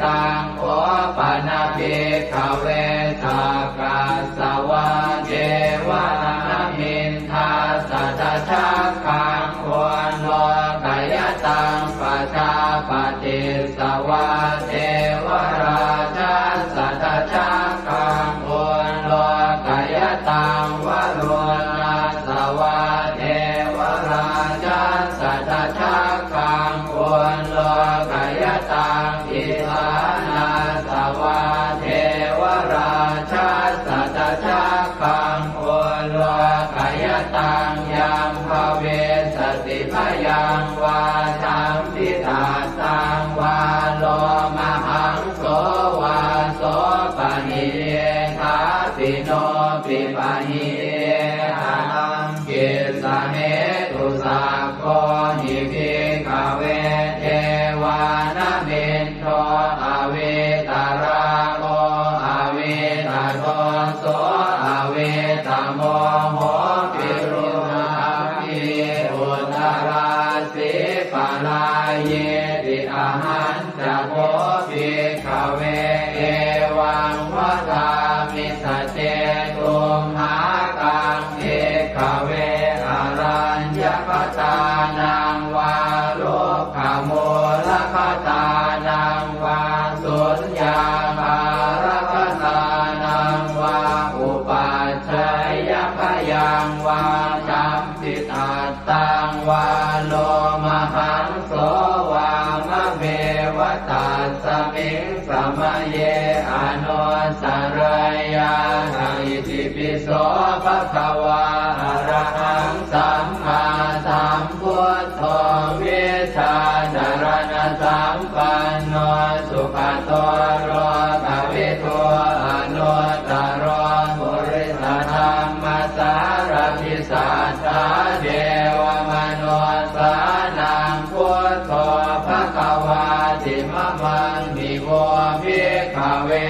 Taṃ kho pana bhikkhave sakkas savā devanāmiṃ dassa dajaggaṃ ullokayataṃ pajāpatissa vā devarājassa dajaggaṃ ullokayataṃ varuṇassa vā devarājassa dajaggaṃ ullokayataṃ isānassa vā devarājassa dajaggaṃ ullokayataṃ yaṃ bhavissati bhayaṃ vā champittattaṃ vā lomahaṃso vā sopahiyye thāpi no pipahiye ataṃ kissa hetu. Sakko hi bhikkhave devānamindo avītarāgo avītadoso avītamoho virūḷhakī uttarāsī parāyīti. Ahañ ca kho bhikkhave evaṃ vadāmi: sace tumhākaṃ bhikkhave araññakatānaṃ vā rukkhamūlakatānaṃ vā suññāgārakatānaṃ vā upajjhāyabhayaṃ vā champittattaṃ vā lomahaṃso vā mameva tasmiṃ samaye anussarayyātha. Itipi so bhagavā arahaṃ sammāsambuddho vijjācaraṇasampanno sugato lokavidū anuttaro purisadammasārathi satthā devamanussānaṃ buddho bhagavāti. Mamaṃ hi vo bhikkhave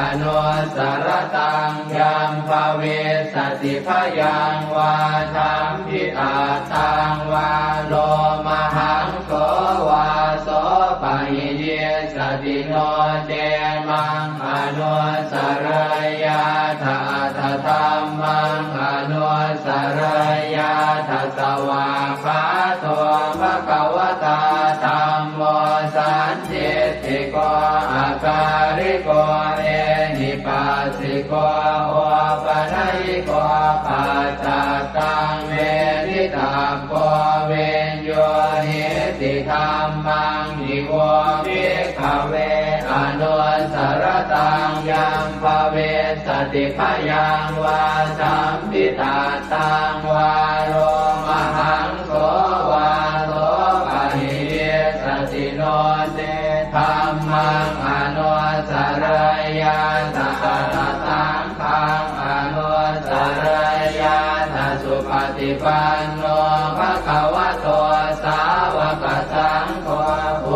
anussarattaṃ yaṃ bhavissati bhayaṃ vā champittattaṃ vā lomahaṃso vā sopahiyissati no ce maṃ anussarayyātha atha dhammaṃ anussarayyātha. Svākkhāto bhagavatā dham sandiṭṭhiko akāliko ehipassiko opanayiko paccattaṃ veditabbo viññūhīti. Dhammaṃ hi vo bhikkhave anussaratāṃ yaṃ bhavissati bhayaṃ vā sampittattaṃ vā lomahaṃso vā so pahīyissati no ce dhammaṃ anussarayyātha atha saṅghaṃ anussarayyātha. Supaṭipanno bhagavato sāvakasaṅgho,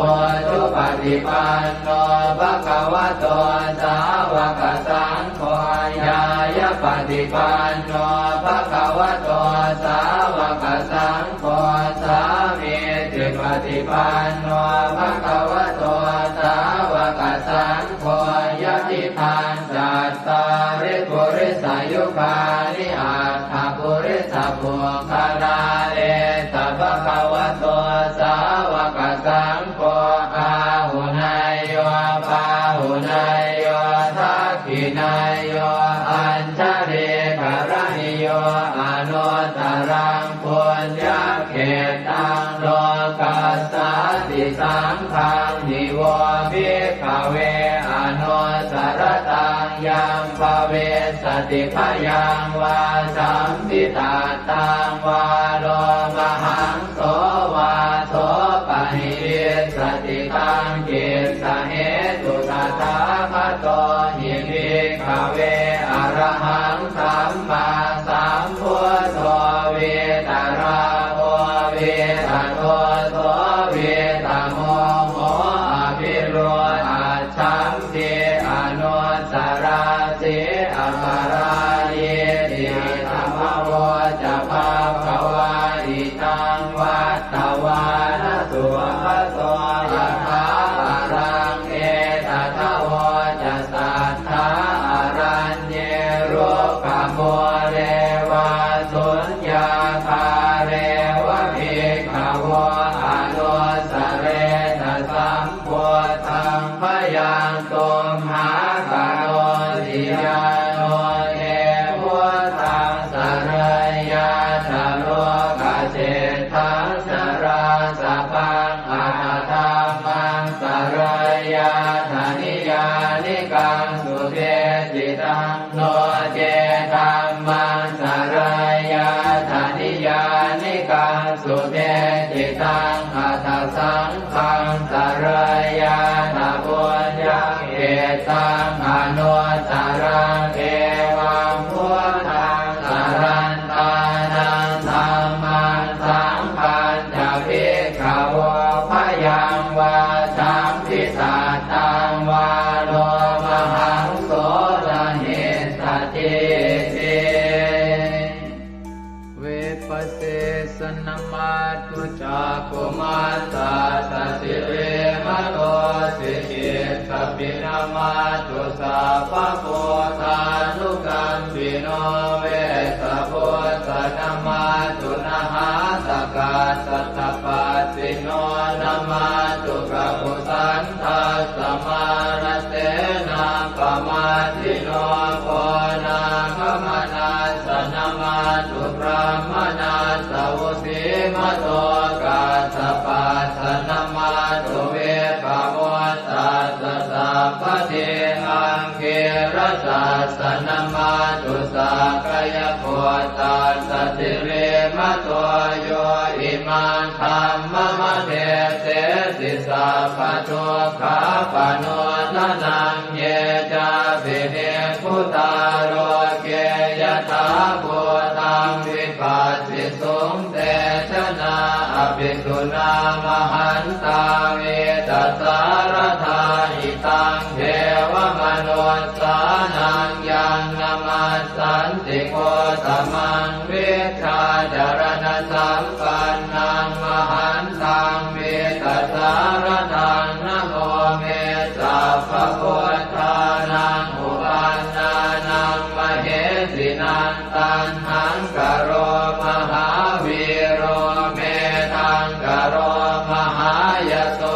ujupaṭipanno bhagavato sāvakasaṅgho, ñāyapaṭipanno bhagavato sāvakasaṅgho, sāmīcipaṭipanno bhagavato sāvakasaṅgho, yadidaṃ cattāri purisayugāni aṭṭha purisapuggalā, esa bhagavato sāvakasaṅgho, āhuneyyo pāhuneyyo dakkhiṇeyyo añjalikaraṇīyo anuttaraṃ puññakkhettaṃ lokassāti. Saṅghaṃ hi vo bhikkhave anussaratāṃ yaṃ bhavissati bhayaṃ vā sampittattaṃ vā lomahaṃso vā so pahīyissati. Taṃ kissa hetu tathāgato hi bhikkhave arahaṃ sammāsambuddho vītarāgo vītadoso vītamoho abhirūḷhaccham ti anussarāsi aparājīti. Idamavoca bhagavā. Idaṃ vattavāna sugato yathābalaṃ etadavoca satthā araññe rukkhamūle vā suññāgāre va bhikkhavo anussaretha sam buddhaṃ bhayaṃ tumhākarosi. Yāno te buddhaṃ sarayyātha lokaseṭṭhaṃ narāsabhaṃ atha dhammaṃ sarayyātha niyyānikaṃ sudesitaṃ, no ce dhammaṃ sarayyātha niyyānikaṃ sudesitaṃ, atha saṅghaṃ sarayyātha puññakkhettaṃ anuttaraṃ. Evaṃ buddhaṃ sarantānaṃ dhammaṃ saṅghañca bhikkhavo bhayaṃ vā sampittattaṃ vā lomahaṃso na hessatīti. Vipassissa namatthu cakkhumantassa sirīmato, sikhītsapi namatthu sabbabuddhānukampino, vessabhussa namatthu nhātakassa tapassino, namatthu kakusandhassa mārasenappamaddino, konāgamanassa namatthu brāhmaṇassa vusīmato, kassapassa namatthu vippamuttassa sabbadhi, aṅgīrasassa namatthu sakyaputtassa sirīmato, yo imaṃ dhammamādesesi sabbadukkhāpanūdanaṃ. Ye cāpi nibbu tā loke yathābhūtaṃ vipassisuṃ, te janā apisuṇā mahantā vītasāradā. Idaṃ devamanussānaṃ yaṃ namassanti Gotamaṃ, vijjācaraṇasampannaṃ mahantaṃ vītasāradaṃ. Namo me sabbabuddhānaṃ uppannānaṃ mahesinaṃ, taṇhaṅkaro mahāvīro medhaṅkaro mahāyaso,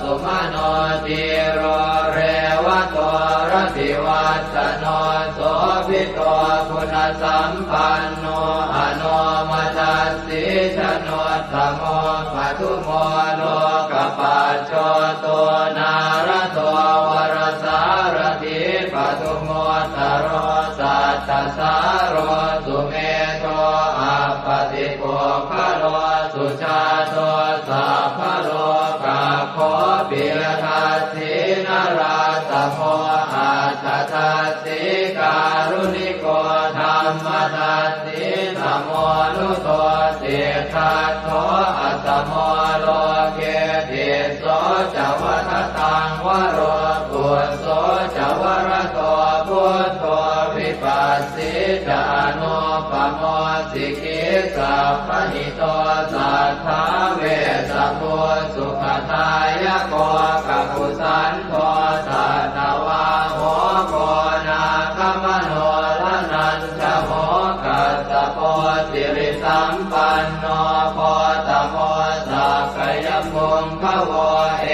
sumano dhīro revato rativassano sobhito guṇasampanno anomadassī januttamo padumo lokapajjoto nārado varasārathī padumu ttaro sattasāro sumedho appatipuggalo sujāto sabbalokaggo piyadassī narāsamo atthadassī kāruṇiko dhammadassī tamonudo siddhattho asamo loke tisso ca vadataṃ varo phusso ca varado buddho vipassī ca anūpamo sikhī sabbahito satthā vessabhū sukhadāyako kakusandho satthavāho koṇāgamano dhananjavo kassapo sirisampanno gotamo sakyapuṅgavo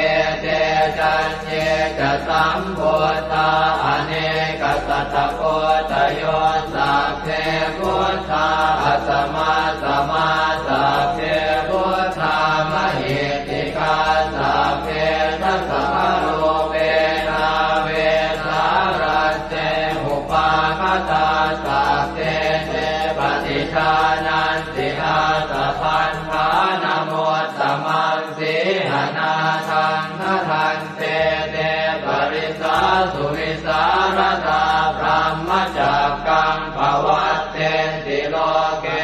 ete caññe ca sambuddhā anekasatakoṭayo sabbe buddhā asamasamā sabbe buddhā mahiddhikā sabbe dasabalūpena vesāratte upagatā sabbe te paṭijānanti ātappannānamuttamaṃ sīhanatthaṃ khattante te parisā suvisāradā brahmacakkaṃ pavattenti loke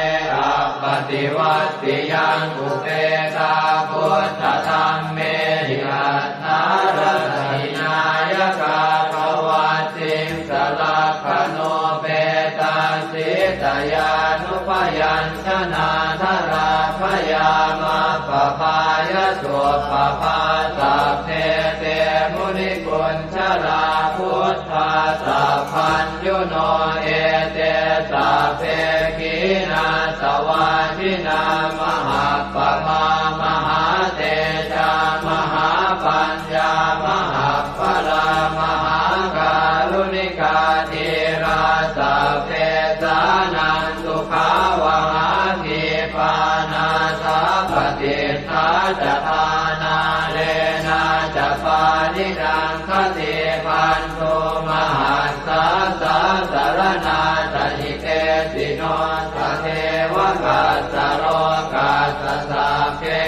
appaṭivattiyaṃ upekkā buddhadhammehi aṭṭhārasa hināyakā pavattissa lakkhaṇupetā sītayanupayañjanādharā bhayamappabbāya suppabhā sabbe te muniku jarā buddhā sabbaññuno ete sabbe khīṇāsavā jinā mahappamā mahātejā mahāpaññā mahappalā mahākāruṇikā dhīrā sabbesānaṃ sukhāvahā khīpā nāthapaṭiṭṭhā ca dhānālena ca pāṇinaṃ khaṭibantho mahassā sāsaraṇā ca hitesino tatheva kassa lokassa sabbe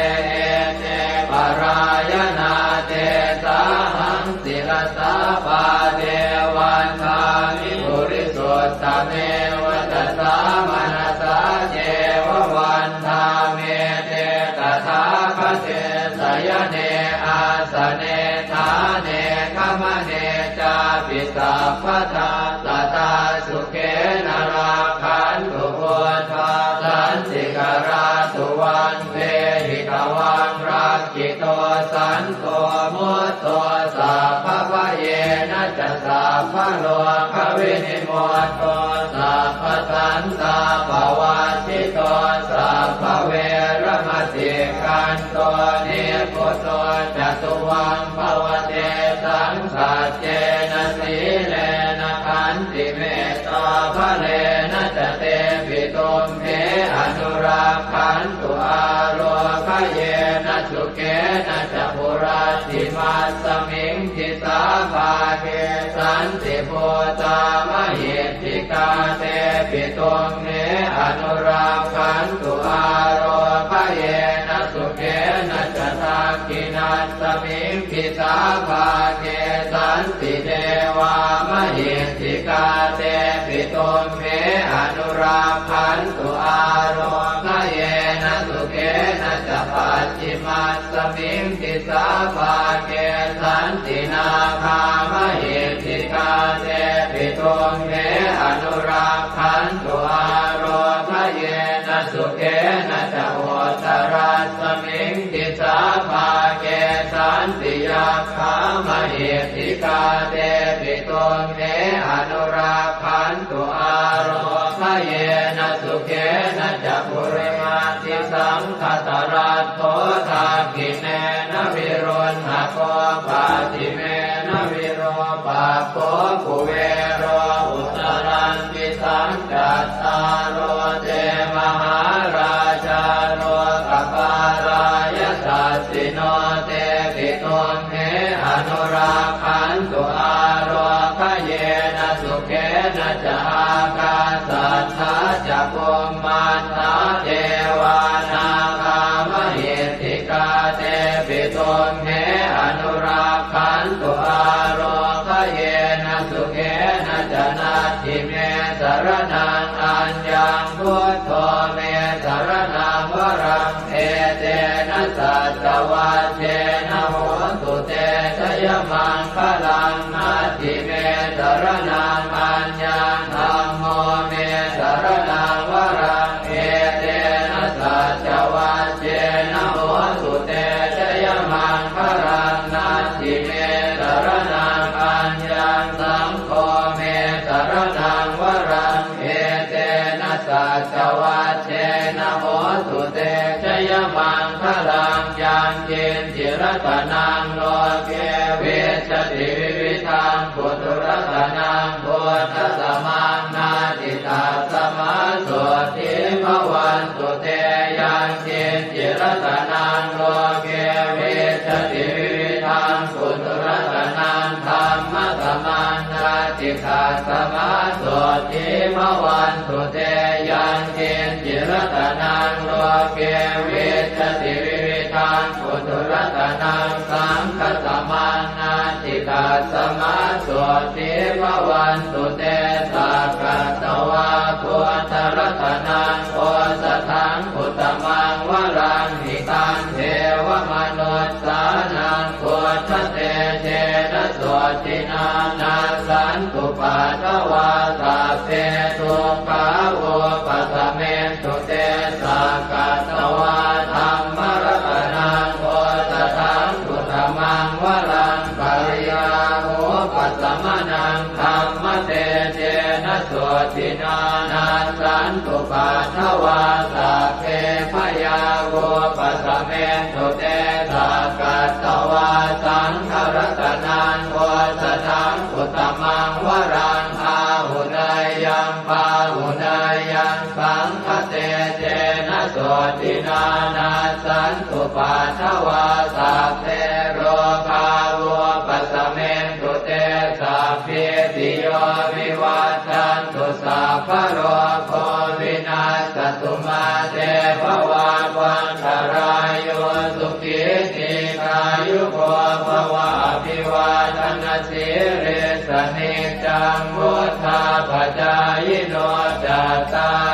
ete parāyanā tesāhaṃ sirasā pāde vandāmi purisuttame vacasā manasā ceva vandāmete tathāgate sayane āsane ṭhāne gamane cāpi sabbadā sadā sukhena rakkhantu buddhā santikarā tuvaṃ dehi tvaṃ rakkhito santo mutto sabbabhayena ca sabbarogavinimutto sabbasantāpavajjito sabbaveramatikkanto nibbuto ca tuvaṃ bhava tesaṃ saccena sīlena khantimettābalena ca tepi tumhe anurakkhantu ārogyena sukhena ca hurattimasmiṃ disā bhāge santibhūtā mahiddhikā tepi tumhe anurakkhantu ārogyena sukhena ca dakkhiṇasmiṃ disā bhāge santi devā mahiddhikā tepi tumhe anurakkhantu ārogyena sukhena ca pacchimasmiṃ disā bhāge santi nāgā mahiddhikā tepi tumhe anurakkhantu ārogyena sukhena ca uttarasmiṃ disā bhāge santi yakkhā mahiddhikā tepi tumhe anurakkhantu ārogyena yena sukhena ca. Purimabbhisaṅkhataratto dakkhiṇena viruḷhako pacchimena virūpakkho kuvero uttaraṃ disaṃ. Cattāro te mahārājā lokapālā yasassino tepi tumhe anurakkhantu ālokayena sukhena ca. Ākāsaṭṭhā ca bhummaṭṭhā devā nāgā mahiddhikā tepi tumhe anurakkhantu ālokayena sukhena ca. Natthi me saraṇaṃ aññaṃ buddho me saraṇaṃ varaṃ etena saccavajjena hotu te jayamaṅgalaṃ. Natthi me saraṇaṃ aññaṃ dhammo me saraṇaṃ varaṃ etena saccavajjena hotu te jayamaṅgalaṃ. Natthi me saraṇaṃ aññaṃ saṅgho me saraṇaṃ varaṃ etena saccavajjena hotu te jayamaṅgalaṃ. Yaṅkiñci ratanaṃ loke vijjati vividhaṃ puthu ratanaṃ buddhasamaṃ natthi tasmā sotthī bhavantu te. Yaṅkiñci ratanaṃ loke vijjati vividhaṃ puthu ratanaṃ dhammasamaṃ natthi tasmā sotthī bhavantu te. Yaṅkiñci ratanaṃ loke vijjati vividhaṃ puthu ratanaṃ saṅghasamaṃ natthi tasmā sotthī bhavantu te. Sakkatvā buddharatanaṃ osathaṃ uttamaṃ varaṃ hitaṃ devamanussānaṃ buddhatejena sotthinā nassantupaddavā sabbe dukkhā vūpasamentu te. Sakkatvā dhammaratanaṃ osathaṃ uttamaṃ varaṃ pariḷāhūpasamanaṃ dhammatejena sotthinā nassantupaddavā sabbe bhayā vūpasamentu te. Sakkatvā saṅgharatanaṃ osathaṃ uttamaṃ varaṃ āhuneyyaṃ pāhuneyyaṃ saṅghatejena sotthinā nassantupaddavā sabbe rogā vūpasamentu te. Sabbītiyo vivajjantu sabbarogo vinassatu mā te bhavatvantarāyo sukhī dīghāyuko bhava. Abhivādanasīlissa niccaṃ vuḍḍhāpacāyino cattāri